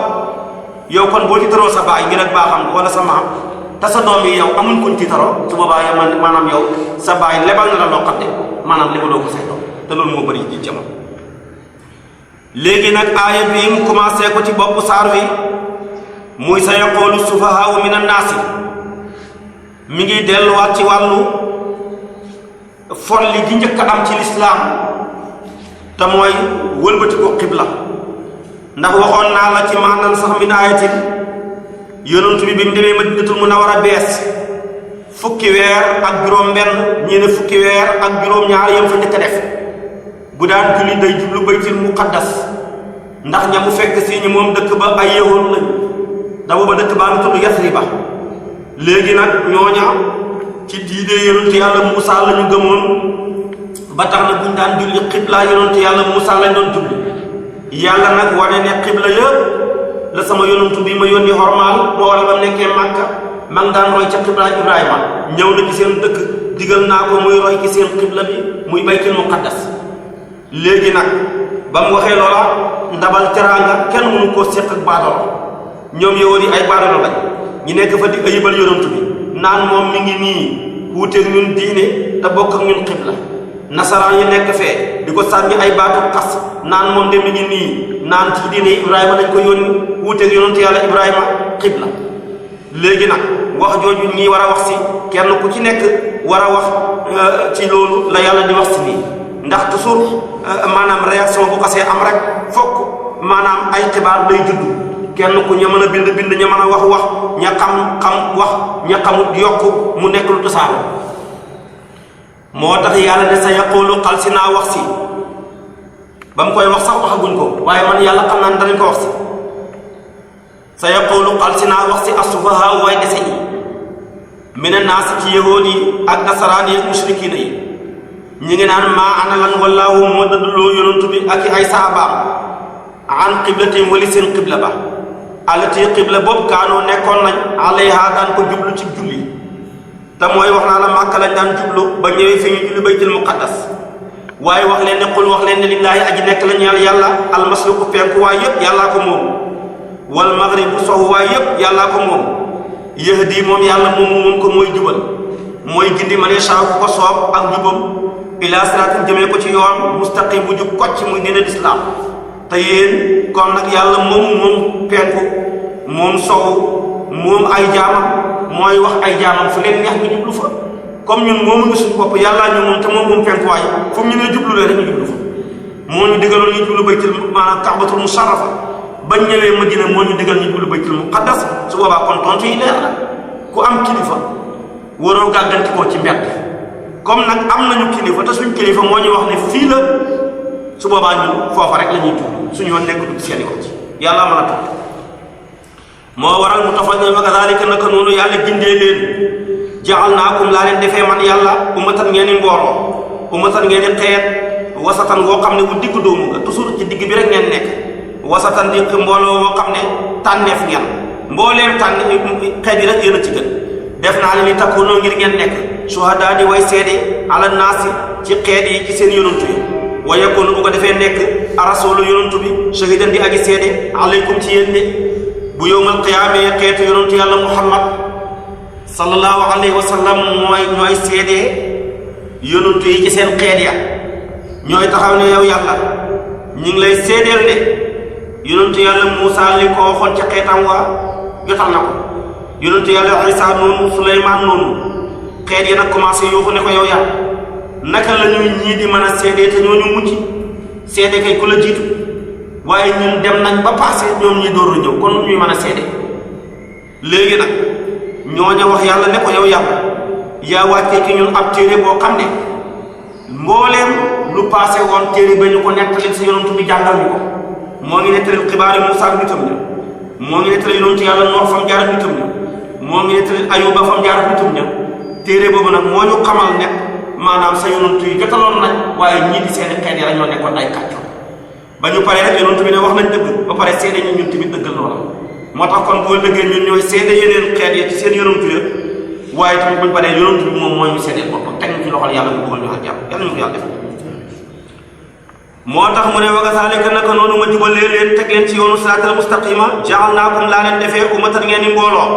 yow kon boo tiitaroo sa baay ngir ak baaxam wala sa maam te sa doom yi yow amuñ kuñ tiitaroo su boobaa yow maanaam yow sa baay lebal na la loo xam ne maanaam lebaloo ko say doom te loolu moo bëri ci jamono léegi nag aaya bi mu commencé ko ci bopp saar wi muy sa yaqoolu sufahaau min annaasi mi ngi delluwaat ci wàllu folli gi njëkk a am ci lislaam te mooy wëlbati ko xibla ndax waxoon naa la ci maanaam sax min aayatin yonent bi mu demee Madinatul Munawwara bees fukki weer ak juróom benn ñii ne fukki weer ak juróom ñaar yam fa njëkk a def bu daan julli day jublu baytul muqaddas ndax ña mu fekk si ñi moom dëkk ba ay yewoon lañ da booba dëkk baa ngi tudd Yasriba léegi nag ñooña ci diine yonent yàlla Muusa la ñu gëmoon ba tax na buñ daan julli xibla yonent yàlla Muusa lañ doon julli yàlla nag wane ne xibla yëpp la sama yonent bi ma yónni xormaal moo waral ba mu nekkee Màkka ma ngi daan roy ca xibla Ibrahima ñëw na ci seen dëkk digal naa ko muy roy ci seen xibla bi muy baytul muqaddas léegi nag ba mu waxee loola ndabal teraanga kenn mënu koo séq ak baadoolo ñoom yow di ay baadoolo lañ ñu nekk fa di ayibal yonent bi naan moom mi ngi nii wuuteeg ñun diine te bokk ak ñun xibla nasaraan yi nekk fee di ko sànni ay baatu xas naan moom de mi ngi nii naan ci diine Ibrahima lañ ko yónni wuuteeg yonent yàlla Ibrahima xibla léegi nag wax jooju ñii war a wax si kenn ku ci nekk war a wax ci loolu la yàlla di wax si nii ndax toujours maanaam réaction bu kasee am rek fokk maanaam ay xibaar day judd kenn ku ña mën a bind ña mën a wax ña xam wax ña xamut yokk mu nekk lu tasaaro moo tax yàlla ne sa yaqulu xal si naa wax si ba mu koy wax sax waxaguñ ko waaye man yàlla xam naa ne danañ ko wax si sa yaqulu xal si naa wax si asufahaa way dese ñi mina naas ci yahuud yi ak nasaraan yi ak mushrikiina yi ñi ngi naan maa ana lan wallaahu moo dadduloo yonantu bi ak ay saabaam an qiblatim wali seen qibla ba alati qibla boobu kaanoo nekkoon nañ alayha daan ko jublu ci julli te mooy wax naa la Màkka lañ daan jublu ba ñëwee fi ñu julli baytul muqaddas waaye wax leen ne qul wax leen ne lillaahi aji nekk la ñeel yàlla almasriqu penku waay yëpp yàllaa ko moom wal maghribu sowu waay yëpp yàllaa ko moom yahdi moom yàlla moom ko mooy jubal mooy gindi man yashaa ku ko soob ak jubam ila siraatin jëmee ko ci yoon mustaqim bu jub kocc muy diine lislaam te yéen kon nag yàlla moom penku moom sow moom ay jaamam mooy wax ay jaamam fu leen neex ñu jublu fa comme ñun moomu ngi suñu bopp yàllaa ñu moom te moom penkuwaay fu mu ñu ne jublu leen rek ñu jublu fa moo ñu digaloon ñu jublu baytul maanaam kaabatul musharrafa bañ ñëwee Madina moo ñu digal ñu jublu baytul muqaddas su boobaa kon tontu yi leer na ku am kilifa waroo gàgganti koo ci mbedd comme nag am nañu kilifa te suñ kilifa moo ñu wax ne fii la su boobaa ñun foofa rek la ñuy jublu suñu yoon nekk dugg seeni ko ci yàlla mën a topp moo waral mu tafal ne wa kadhalika naka noonu yàlla gindee leen ja'alnaakum laa leen defee man yàlla ummatan ngeen i mbooloo ummatan ngeen i xeet wasatan woo xam ne bu digg doomu nga toujours ci digg bi rek ngeen nekk wasatan di mbooloo woo xam ne tànneef ngeen mbooleem tànn xeet yi rek yéen a ci gën def naa leen ni takkuunoo ngir ngeen nekk suhadaa di way seede ala naasi ci xeet yi ci seen yonantu yi wa yakunu bu ko defee nekk arasulu yonantu bi shahidan di aji seede alaykum ci yéen de bu yowmal qiyaamee xeetu yonantu yàlla muhammad sallallahu alayhi wa sallam ñooy seede yonantu yi ci seen xeet ya ñooy taxaw ne yow yàlla ñu ngi lay seedeel ne yonantu yàlla Muusaa li ko waxoon ca xeetam waa jotal na ko yonantu yàlla Isaa noonu Suleymaan noonu xeet yi nag commencé yuuxu ne ko yow yàlla naka la ñuy ñii di mën a seede te ñooñu mucc seede kay ku la jiitu waaye ñun dem nañ ba passé ñoom ñi door a ñëw kon ñuy mën a seede léegi nag ñooña wax yàlla ne ko yow yàlla yaa wàccee ci ñun ab téere boo xam ne mbooleem lu passé woon téere ba ñu ko nettali sa yonantu bi jàngal ñu ko moo ngi nettali xibaari Muusaa ak nitam ña moo ngi nettali yonantu yàlla Noox fam jaar ak nitam ña moo ngi nettali Ayuba fam jaar ak nitam ña téere boobu nag moo ñu xamal ne maanaam sa yonantu yi jotaloon nañ waaye ñii di seeni xeet yi rek ñoo nekkoon ay kàccoor ba ñu paree rek yonantu bi ne wax nañ dëgg ba pare seede ñu ñun tamit dëggal loola moo tax kon boo dëggee ñun ñooy seede yeneen xeet yi ci seen yonantu ya waaye tamit buñu paree yonantu bi moom mooy ñu seedeel boppam teg ñu ci loxol yàlla mu bëggal ñu ak jàmm yàlla ñu ko yàlla def moo tax mu ne wa kazaalika naka noonu ma jubalee leen teg leen ci yoonu siraatal mustaqima ja'alnaakum laa leen defee ummatan ngeen ni mbooloo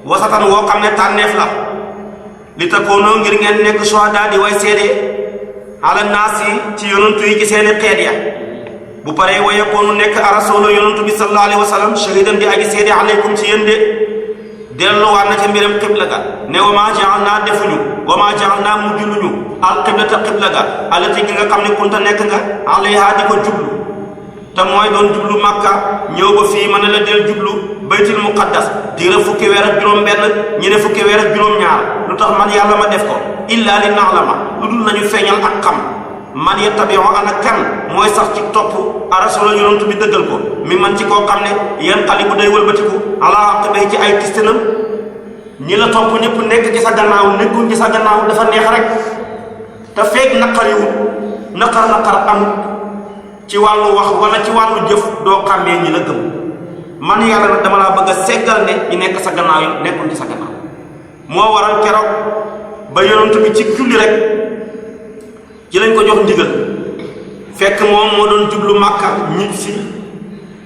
wasatan woo xam ne tànneef la li takoonoo ngir ngeen nekk suhadaa di way seede ala naasi ci yonantu yi ci seeni xeet ya bu paree wa yakoonu nekk arasulu yonantu bi sallallahu alayhi wa sallam shahidan di aji seede alaykum ci yéen de delluwaat na ca mbiram xibla ga ne wa maa ja'alnaa defuñu wa maa ja'alnaa mujjuluñu al qiblata xibla ga alati gi nga xam ne kunta nekk nga alayha di ko jublu te mooy doon jublu makka ñëw ba fii mën na la del jublu baytul muqaddas diira fukki weer ak juróom benn ñu ne fukki weer ak juróom ñaar lu tax man yàlla ma def ko illa li na'lama lu dul nañu feeñal ak xam man yattabi'u ana kan mooy sax ci topp arasula yonantu bi dëggal ko mi man ci koo xam ne yan xali bu day wëlbatiku ala aqibihi ci ay tistinam ñi la topp ñëpp nekk ci sa gannaaw nekkuñ ci sa gannaaw dafa neex rek te feeg naqariwul naqar am ci wàllu wax wala ci wàllu jëf doo xàmmee ñi la gëm man yàlla nag dama laa bëgg a seggal ne ñi nekk sa gannaaw yi nekkul ci sa gannaaw moo waral keroog ba yonantu bi ci julli rek ci lañ ko jox ndigal fekk moom moo doon jublu màkka ñib si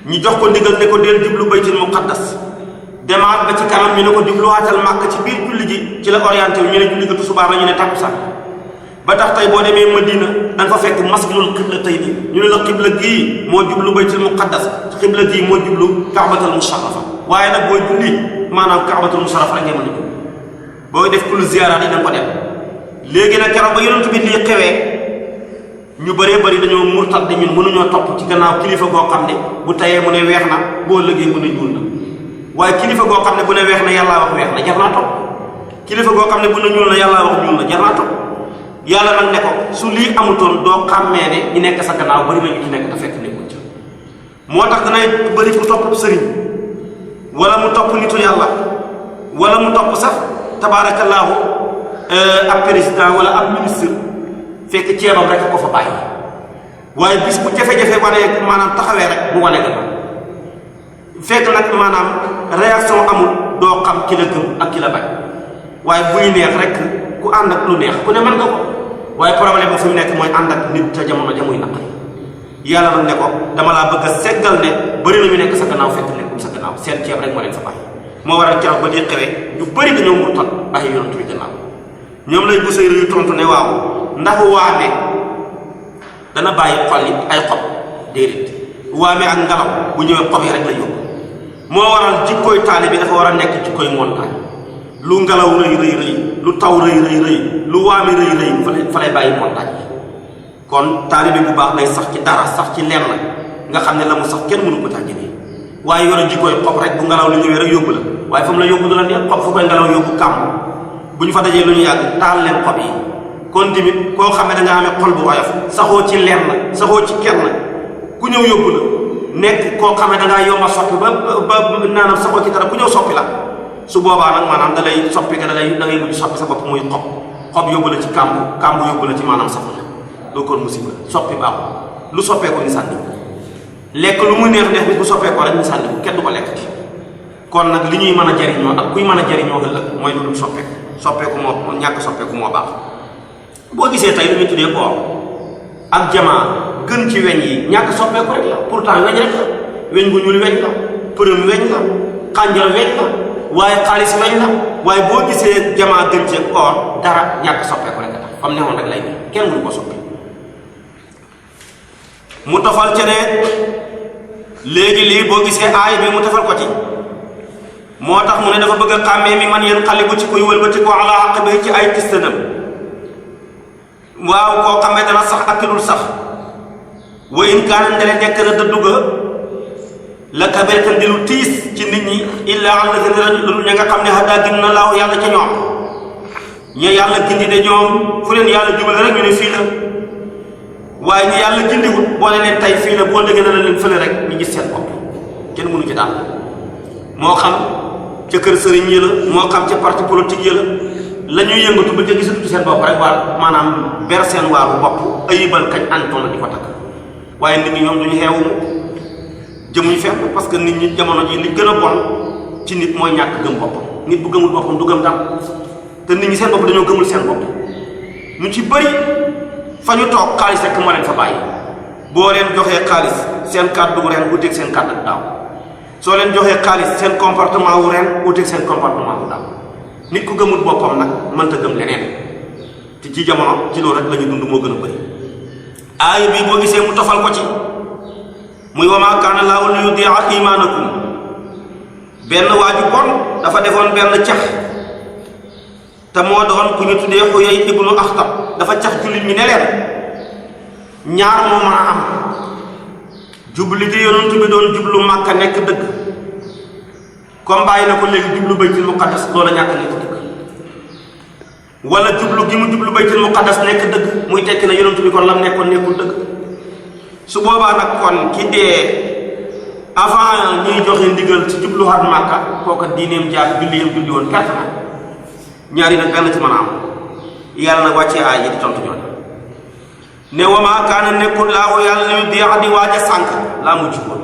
ñi jox ko ndigal ne ko del jublu baytul muqaddas demaat ba ci kanam ñu ne ko jubluwaatal màkka ci biir julli gi ci la orienté wu ñu ne julli ga tisbaar la ñu ne takkusaan ba tax tey boo demee Madina da nga fa fekk masjidul qiblatayni ñu ne la qibla gii moo jublu baytul muqaddas qibla gii moo jublu kaabatul musharrafa waaye nag booy julli maanaam kaabatul musharrafa rek ngay mën a jublu booy def kullu ziyaaraat yi da nga ko def léegi nag keroog ba yonent bi lii xewee ñu bëree bëri dañoo murtad ñun mënuñoo topp ci gannaaw kilifa goo xam ne bu tayee mu ne weex na boo lëggee mu ne ñuul na waaye kilifa goo xam ne bu ne weex na yàllaa wax weex na jar naa topp kilifa goo xam ne bu ne ñuul na yàllaa wax ñuul na jar naa topp yàlla nag ne ko su lii amutoon doo xàmmee ne ñu nekk sa gannaaw bëri na ñu ci nekk te fekk nekkuñ ca moo tax danay bëri ku topp sëriñ wala mu topp nitu yàlla wala mu topp sax tabaarakallaahu ab président wala ab ministre fekk ceebam rek ko fa bàyyi waaye bis bu jafe-jafe wane maanaam taxawee rek mu wane gannaaw fekk nag maanaam réaction amul doo xam ki la gëm ak ki la bañ waaye buy neex rek ku ànd ak lu neex ku ne mën nga ko waaye problème bi fi mu nekk mooy ànd ak nit ca jamono jamuy naqari yàlla nag ne ko dama laa bëgg a seggal ne bëri na ñu nekk sa gannaaw fekk nekkul sa gannaaw seen ceeb rek moo leen fa bàyyi moo waral keroog ba di xewee ñu bëri dañoo murtat bàyyi yonent bi gannaaw ñoom lay Busayri yu tontu ne waaw ndax waame dana bàyyi xolli ay xob déedéet waame ak ngelaw bu ñëwee xob yi rek la yóbbu moo waral jikkooy taalibe bi dafa war a nekk jikkooy montagne lu ngelaw rëy rëy rëy lu taw rëy rëy rëy lu waame rëy rëy fa lay bàyyi montagne kon taalibe bu baax lay sax ci dara sax ci lenn nga xam ne la mu sax kenn mënu ko tàjjee waaye yor a jikkooy xob rek bu ngelaw li ñëwee rek yóbbu la waaye fa mu la yóbbu du la neex xob fu koy ngelaw yóbbu kàmm bu ñu fa dajee lu ñu yàgg taal leen xob yi kon tamit koo xam ne da nga amee xol bu woyof saxoo ci lenn saxoo ci kenn ku ñëw yóbbu la nekk koo xam ne da ngaa yomba soppi ba naanam saxoo ci dara ku ñëw soppi la su boobaa nag maanaam da lay soppi da ngay mujj soppi sa bopp muy xob yóbbu la ci kàmb yóbbu la ci maanaam safara doo kon musiba soppi baaxul lu soppeekoo ñu sànni lekk lu mu neex neex bi bu soppeekoo rek ñu sànni kenn du ko lekk kon nag li ñuy mën a jariñoo ak kuy mën a jariñoo ëllëg mooy lu dul soppeeku moo ñàkk soppeeku moo baax boo gisee tey lu ñu tuddee koor ak jamaa gën ci weñ yi ñàkk soppeeku rek la pourtant weñ rek la weñ bu ñuul weñ la përëm weñ la xànjar weñ la waaye xaalis weñ la waaye boo gisee jamaa gën ci koor dara ñàkk soppeeku rek la fam ne woon rek lay weñ kenn mënu ko soppi mu tofal ca ne léegi lii boo gisee aay bi mu tofal ko ci moo tax mu ne dafa bëgg a xàmmee mi man yéen xale bu ci kuy wëlbati ko ala xaq bi ci ay tistanam waaw koo xam ne dana sax ak dul sax wa in kaana ndele nekk na dëddu ga la kabiratan di lu tiis ci nit ñi illaa alladina lu ña nga xam ne hadaa gin na laaw yàlla ca ñoom ña yàlla gindi de ñoom fu leen yàlla jubale rek ñu ne fii la waaye ñu yàlla gindiwut boo leen tey fii la boo déggee na leen fële rek ñu gis seen bopp kenn mënu ci daal moo xam ca kër sëriñ yi la moo xam ca parti politique yi la ñuy yëngatu ba ca gisatu ci seen bopp rek waa maanaam ber seen waaru bopp ayibal kañ antoon di ko takk waaye nit ñi ñoom duñu xeewu jëmuñu fenn parce que nit ñi jamono ji li gën a bon ci nit mooy ñàkk gëm boppam nit bu gëmul boppam du gëm dara te nit ñi seen bopp dañoo gëmul seen bopp ñu ci bëri fa ñu toog xaalis rek moo leen fa bàyyi boo leen joxee xaalis seen kàddu ren wuteeg seen kàddu daaw soo leen joxee xaalis seen comportement wu ren wuteeg seen comportement wu daaw nit ku gëmul boppam nag mënta gëm leneen te ci jamono ci loolu rek la ñu dund moo gën a bëri aaya bi boo gisee mu tofal ko ci muy wa maa kaana llaahu li yudii'a iimaanakum benn waaju bon dafa defoon benn cax te moo doon ku ñu tuddee Xuyay ibnu Axtab dafa cax jullit ñi ne leen ñaar moo mën a am jubli gi yonent bi doon jublu Màkka nekk dëgg comme bàyyi na ko léegi jublu baytul muqaddas loola ñàkk nekk dëgg wala jublu gi mu jublu baytul muqaddas nekk dëgg muy tekki na yonent bi kon lam nekkoon nekkul dëgg su boobaa nag kon ki dee avant ñuy joxe ndigal ci jubluwaat Màkka kooka diineem jaar julli yam julli woon perte na ñaari nag benn ci mën a am yàlla nag wàccee aay yi di tontu ñoon ne wa maa kaana nekkul laahu yàlla yu deex di waaj a sànq laa mujj woon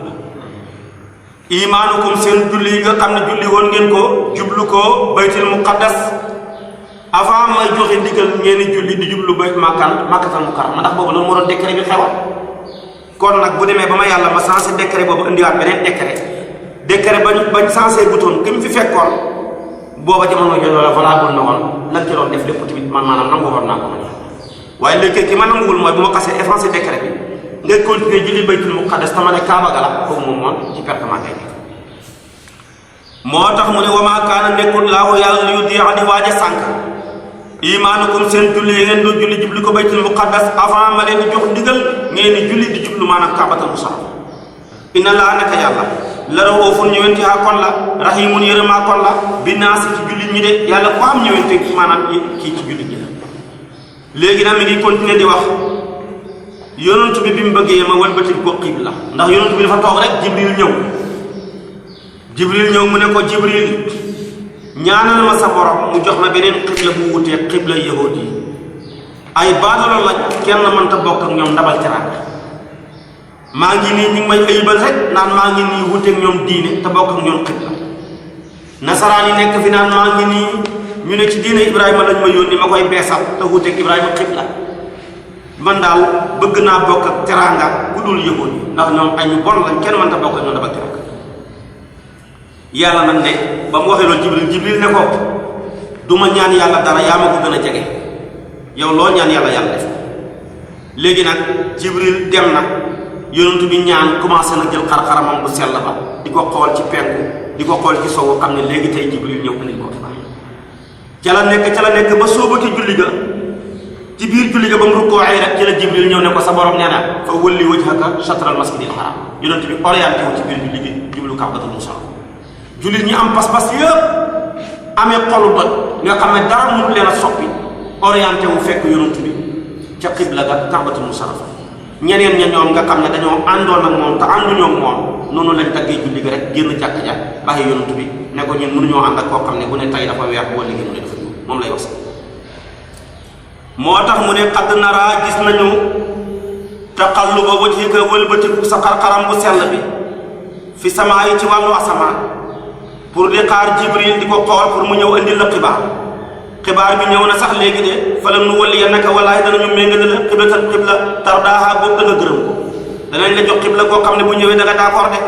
imaanukum seen julli yi nga xam ne julli woon ngeen ko jublu ko baytul muqaddas avant may joxe ndigal ngeen julli di jublu bayt Makkatal Mukarrama ndax boobu loolu moo doon décret bi xewal kon nag bu demee ba ma yàlla ma sensé décret boobu indiwaat beneen décret bañ sensé butoon ki mu fi fekkoon booba jamono jooju la valable na woon lan ci doon def lépp tamit man maanaam nangu war naa ko man waaye léegi ki ma nanguwul mooy bu ma xasee effacé décret bi ngay continuer julli baytul muqaddas tama ne Kaaba ga la foofu moom ci pertement ngay nekk moo tax mu ne wa maa kaana nekkul laahu yàlla li yudii'a di waaj a sànq imaanukum seen julli yi ngeen doon julli jubli ko baytul muqaddas avant ma leen di jox ndigal ngeen di julli di jublu maanaam Kaabatal musharraf inna laa naka yàlla la rawoofun ñëwenti haa kon la rahimun yërëmaa kon la bi naasi ci jullit ñi de yàlla ko am ñëwente maanaam kii ci jullit ñi la léegi nag mi ngi continuer di wax yonent bi bi mu bëggee ma walbati ko qibla ndax yonent bi dafa toog rek jibril ñëw mu ne ko jibril ñaanal ma sa borom mu jox ma beneen xibla bu wutee xibla yahuud yi ay baadolo lañ kenn mënta bokk ak ñoom ndabal teraanga maa ngi nii ñu ngi may ayibal rek naan maa ngi nii wuteeg ñoom diine te bokk ak ñoom xibla nasaraan yi nekk fi naan maa ngi nii ñu ne ci diine Ibrahima lañ ma yónni ma koy beesal te wuteeg Ibrahima xibla man daal bëgg naa bokk ak teraanga ku dul yahuud yi ndax ñoom ay ñu bon lañ kenn mënta bokk ak ñoom ndabal teraanga yàlla nag ne ba mu waxee loolu jibril ne ko du ma ñaan yàlla dara yaa ma ko gën a jege yow loo ñaan yàlla yàlla def léegi nag Jibril dem na yonent bi ñaan commencé na jël xar-xaramam bu sell ba di ko xool ci penku di ko xool ci sowu xam ne léegi tey Jibril ñëw andil ko xibaar ca la nekk ba sóoba ci julli ga ci biir julli ga ba mu rukkoo ay rek ci la Jibril ñëw ne ko sa borom nee na fa wëlli wajhaka shatral masjidil haram yonent bi orienté wu ci biir julli gi jublu Ka'batul Musharrafa jullit ñi am pas-pas yëpp amee xolu doj nga xam ne dara mënu leen a soppi orienté wu fekk yonent bi ca xibla ga Ka'batul Musharrafa ñeneen ña ñoom nga xam ne dañoo àndoon ak moom te ànduñoo ak moom noonu lañ daggee julli gi rek génn jàkk ja bàyyi yonent bi ne ko ñun mënuñoo ànd ak koo xam ne bu ne tay dafa weex boo liggéey mu ne dafa ñuul moom lay wax moo tax mu ne xadd naraa gis nañu taqalluba wajhika wëlbatiku sa xar-xaram bu sell bi fi samaa yi ci wàllu asamaan pour di xaar Jibril di ko xool pour mu ñëw indi la xibaar bi ñëw na sax léegi de falam nu walliyannaka wallaahi danañu méngale la xiblatan xibla tardaaha boobu da nga gërëm ko danañ la jox xibla koo xam ne bu ñëwee da nga d'accord de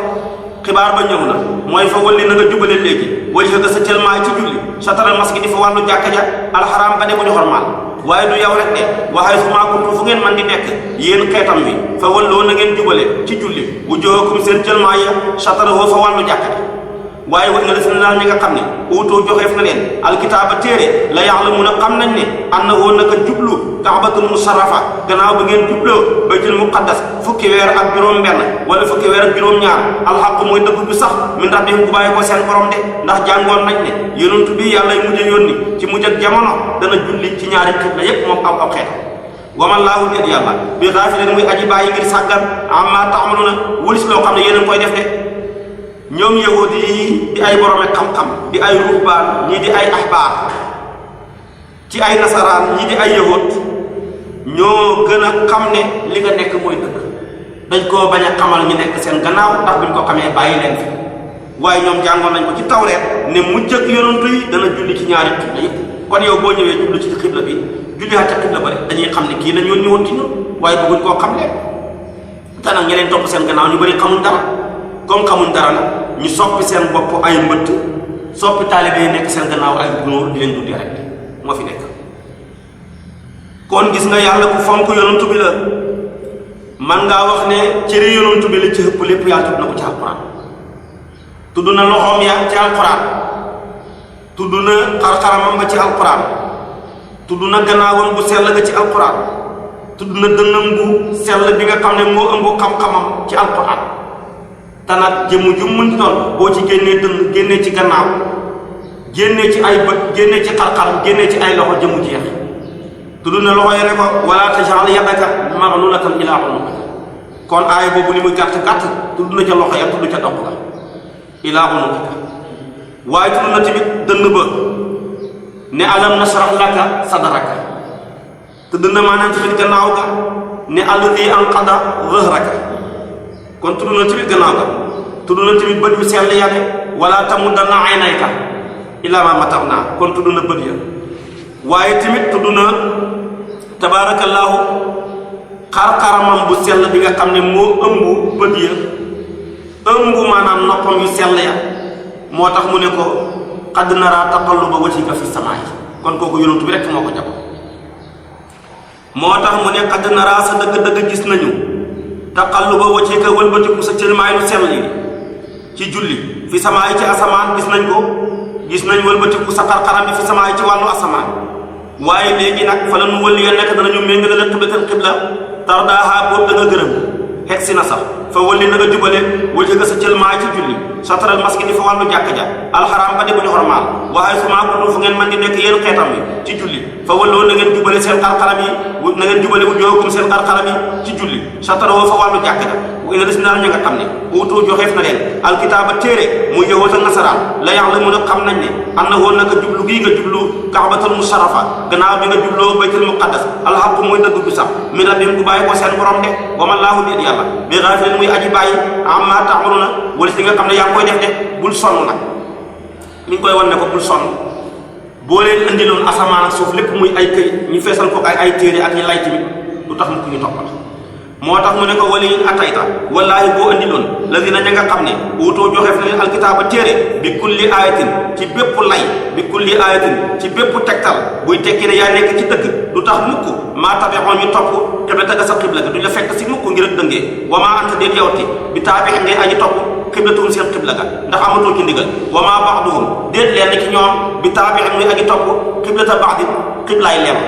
xibaar ba ñëw na mooy fa walli na nga jubale léegi wajhaka sa cëlmaay ci julli shatral masjid di fa wàllu jàkka ja alxaraam ba de bu ñu xormaal waaye du yow rek de waxay fu maa kuntum fu ngeen man di nekk yéen xeetam bi fa walloo na ngeen jubale ci julli wujuhakum seen cëlmaay ya shatrahu fa wàllu jàkka ja waaye wa inna lasina daal ñi nga xam ne uutoo joxeef na leen alkitaaba téere la ya'lamuuna xam nañ ne annahu naka jublu Ka'batul Musharrafa gannaaw ba ngeen jubloo baytul muqaddas fukki weer ak juróom-benn wala fukki weer ak juróom-ñaar alxaq mooy dëgg bi sax min rabbihim bu bàyyi ko seen borom de ndax jàngoon nañ ne yonent bi yàlla mujj a yónni ci mujj ak jamono dana julli ci ñaari xibla yépp moom aw xeetam wamallaahu déet yàlla bi gaafileen muy aji bàyyi ngir sàggan ammaa ta'maluuna wëlis loo xam ne yéen a koy def de ñoom yahud yi di ay borome xam-xam di ay ruhbaan ñii di ay ahbaar ci ay nasaraan ñii di ay yahud ñoo gën a xam ne li nga nekk mooy dëgg dañ koo bañ a xamal ñu nekk seen gannaaw ndax buñ ko xamee bàyyi leen fi waaye ñoom jàngoon nañ ko ci tawreet ne mujj ak yonantu yi dana julli ci ñaari xibla yëpp kon yow boo ñëwee jublu ci xibla bi julli ca xibla ba rek dañuy xam ne kii lañ yónni woon ci ñun waaye bëgguñ koo xam leen te nag ñeneen topp seen gannaaw ñu bëri xamuñ dara comme xamuñ dara nag ñu soppi seen bopp ay mbëtt soppi taalibe yi nekk seen gannaaw ay gunóor di leen dundee rek moo fi nekk kon gis nga yàlla ku fonk yonantu bi la man ngaa wax ne cëri yonantu bi la ci ëpp lépp yàlla tudd na ko ci alquran tudd na loxoom ya ci alquran tudd na xar-xaramam nga ci alquran tudd na gannaawam bu sell nga ci alquran tudd na dënnam bu sell bi nga xam ne moo ëmb xam-xamam ci alquran te nag jëmm ju mën doon boo ci génnee dënn génnee ci gannaaw génnee ci ay bët génnee ci xar-xaram génnee ci ay loxo jëmu jeex tudd na loxo ya ne ko wala taj'al yadaka maghlulatan ilaa unuqika kon aaya boobu li muy gàtt gàtt tudd na ca loxo ya tudd ca doq ga ilaa unuqika waaye tudd na tamit dënn ba ne alam nashrah laka sadraka tudd na maanaam tamit gannaaw ga ne alladhi anqada dhahraka kon tudd na tamit gannaaw ga tudd na tamit bët yu sell ya ne wala tamuddanna aynayka ilaa maa mata'naa kon tudd na bët ya waaye tamit tudd na tabaarakallaahu xar-xaramam bu sell bi nga xam ne moo ëmb bët ya ëmb maanaam noppam yu sell ya moo tax mu ne ko qad naraa taqalluba wajhika fi samaa kon kooku yonent bi rek moo ko jàpp moo tax mu ne qad naraa sa dëgg-dëgg gis nañu taqalluba wajhika wëlbatiku sa cëlmaay lu sell yi ci julli fi samaa yi ci asamaan gis nañ ko gis nañ wëlbatiku sa xar-xaram bi fi samaa yi ci wàllu asamaan waaye léegi nag fa la nu walliyannaka danañu méngale la qiblatan qibla tardaaha boobu da nga gërëm xeg si na sax fa walli na nga jubale wajhaka sa cëlmaay ci julli satral masjid di fa wàllu jàkka ja alxaraam ba di bu ñu xormaal waaye su maa kuntum fu ngeen man di nekk yéen xeetam bi ci julli fa walloo na ngeen jubale seen xar-xaram yi na ngeen jubale wujuhakum seen xar-xaram yi ci julli satroo fa wàllu jàkka ja wa inna lasina ña nga xam ne uutoo joxeef na leen alkitaaba téere muy yahuud ak nasaraan la ya'lamuuna xam nañ ne annahu naka jublu gii nga jublu Ka'batul Musharrafa gannaaw bi nga jubloo baytul muqaddas alxaq mooy dëgg du sax min rabbihim du bàyyi ko seen borom de wa mallaahu déet yàlla bi ghaafilin muy aji bàyyi ammaa ta'maluuna wala si nga xam ne yaa ngi koy def de bul sonn nag mi ngi koy wan ne ko bul sonn boo leen indiloon asamaan ak suuf lépp muy ay këy ñu feesal ko ay téere ak yi lay tamit du tax mu ko ñu toppal moo tax mu ne ko wali in atayta wallaahi boo andi loon lazina ña nga xam ne wuutoo joxeef leen alkitaaba téere bi kulli ayatin ci bépp lay bi kulli ayatin ci bépp tegtal buy tekki ne yaa nekk ci dëgg du tax mukk maa tabixoon ñu topp xiblata ga sa xibla ga du la fekk si mukk ngir ak dëngee wa maa anta déet yowti bi taabix ngay aji topp xiblatuhum seen xibla ga ndax amatoo ci ndigal wa maa baxduhum déet leen ci ñoom bi taabix muy aji topp xiblata baxdi xiblaay leem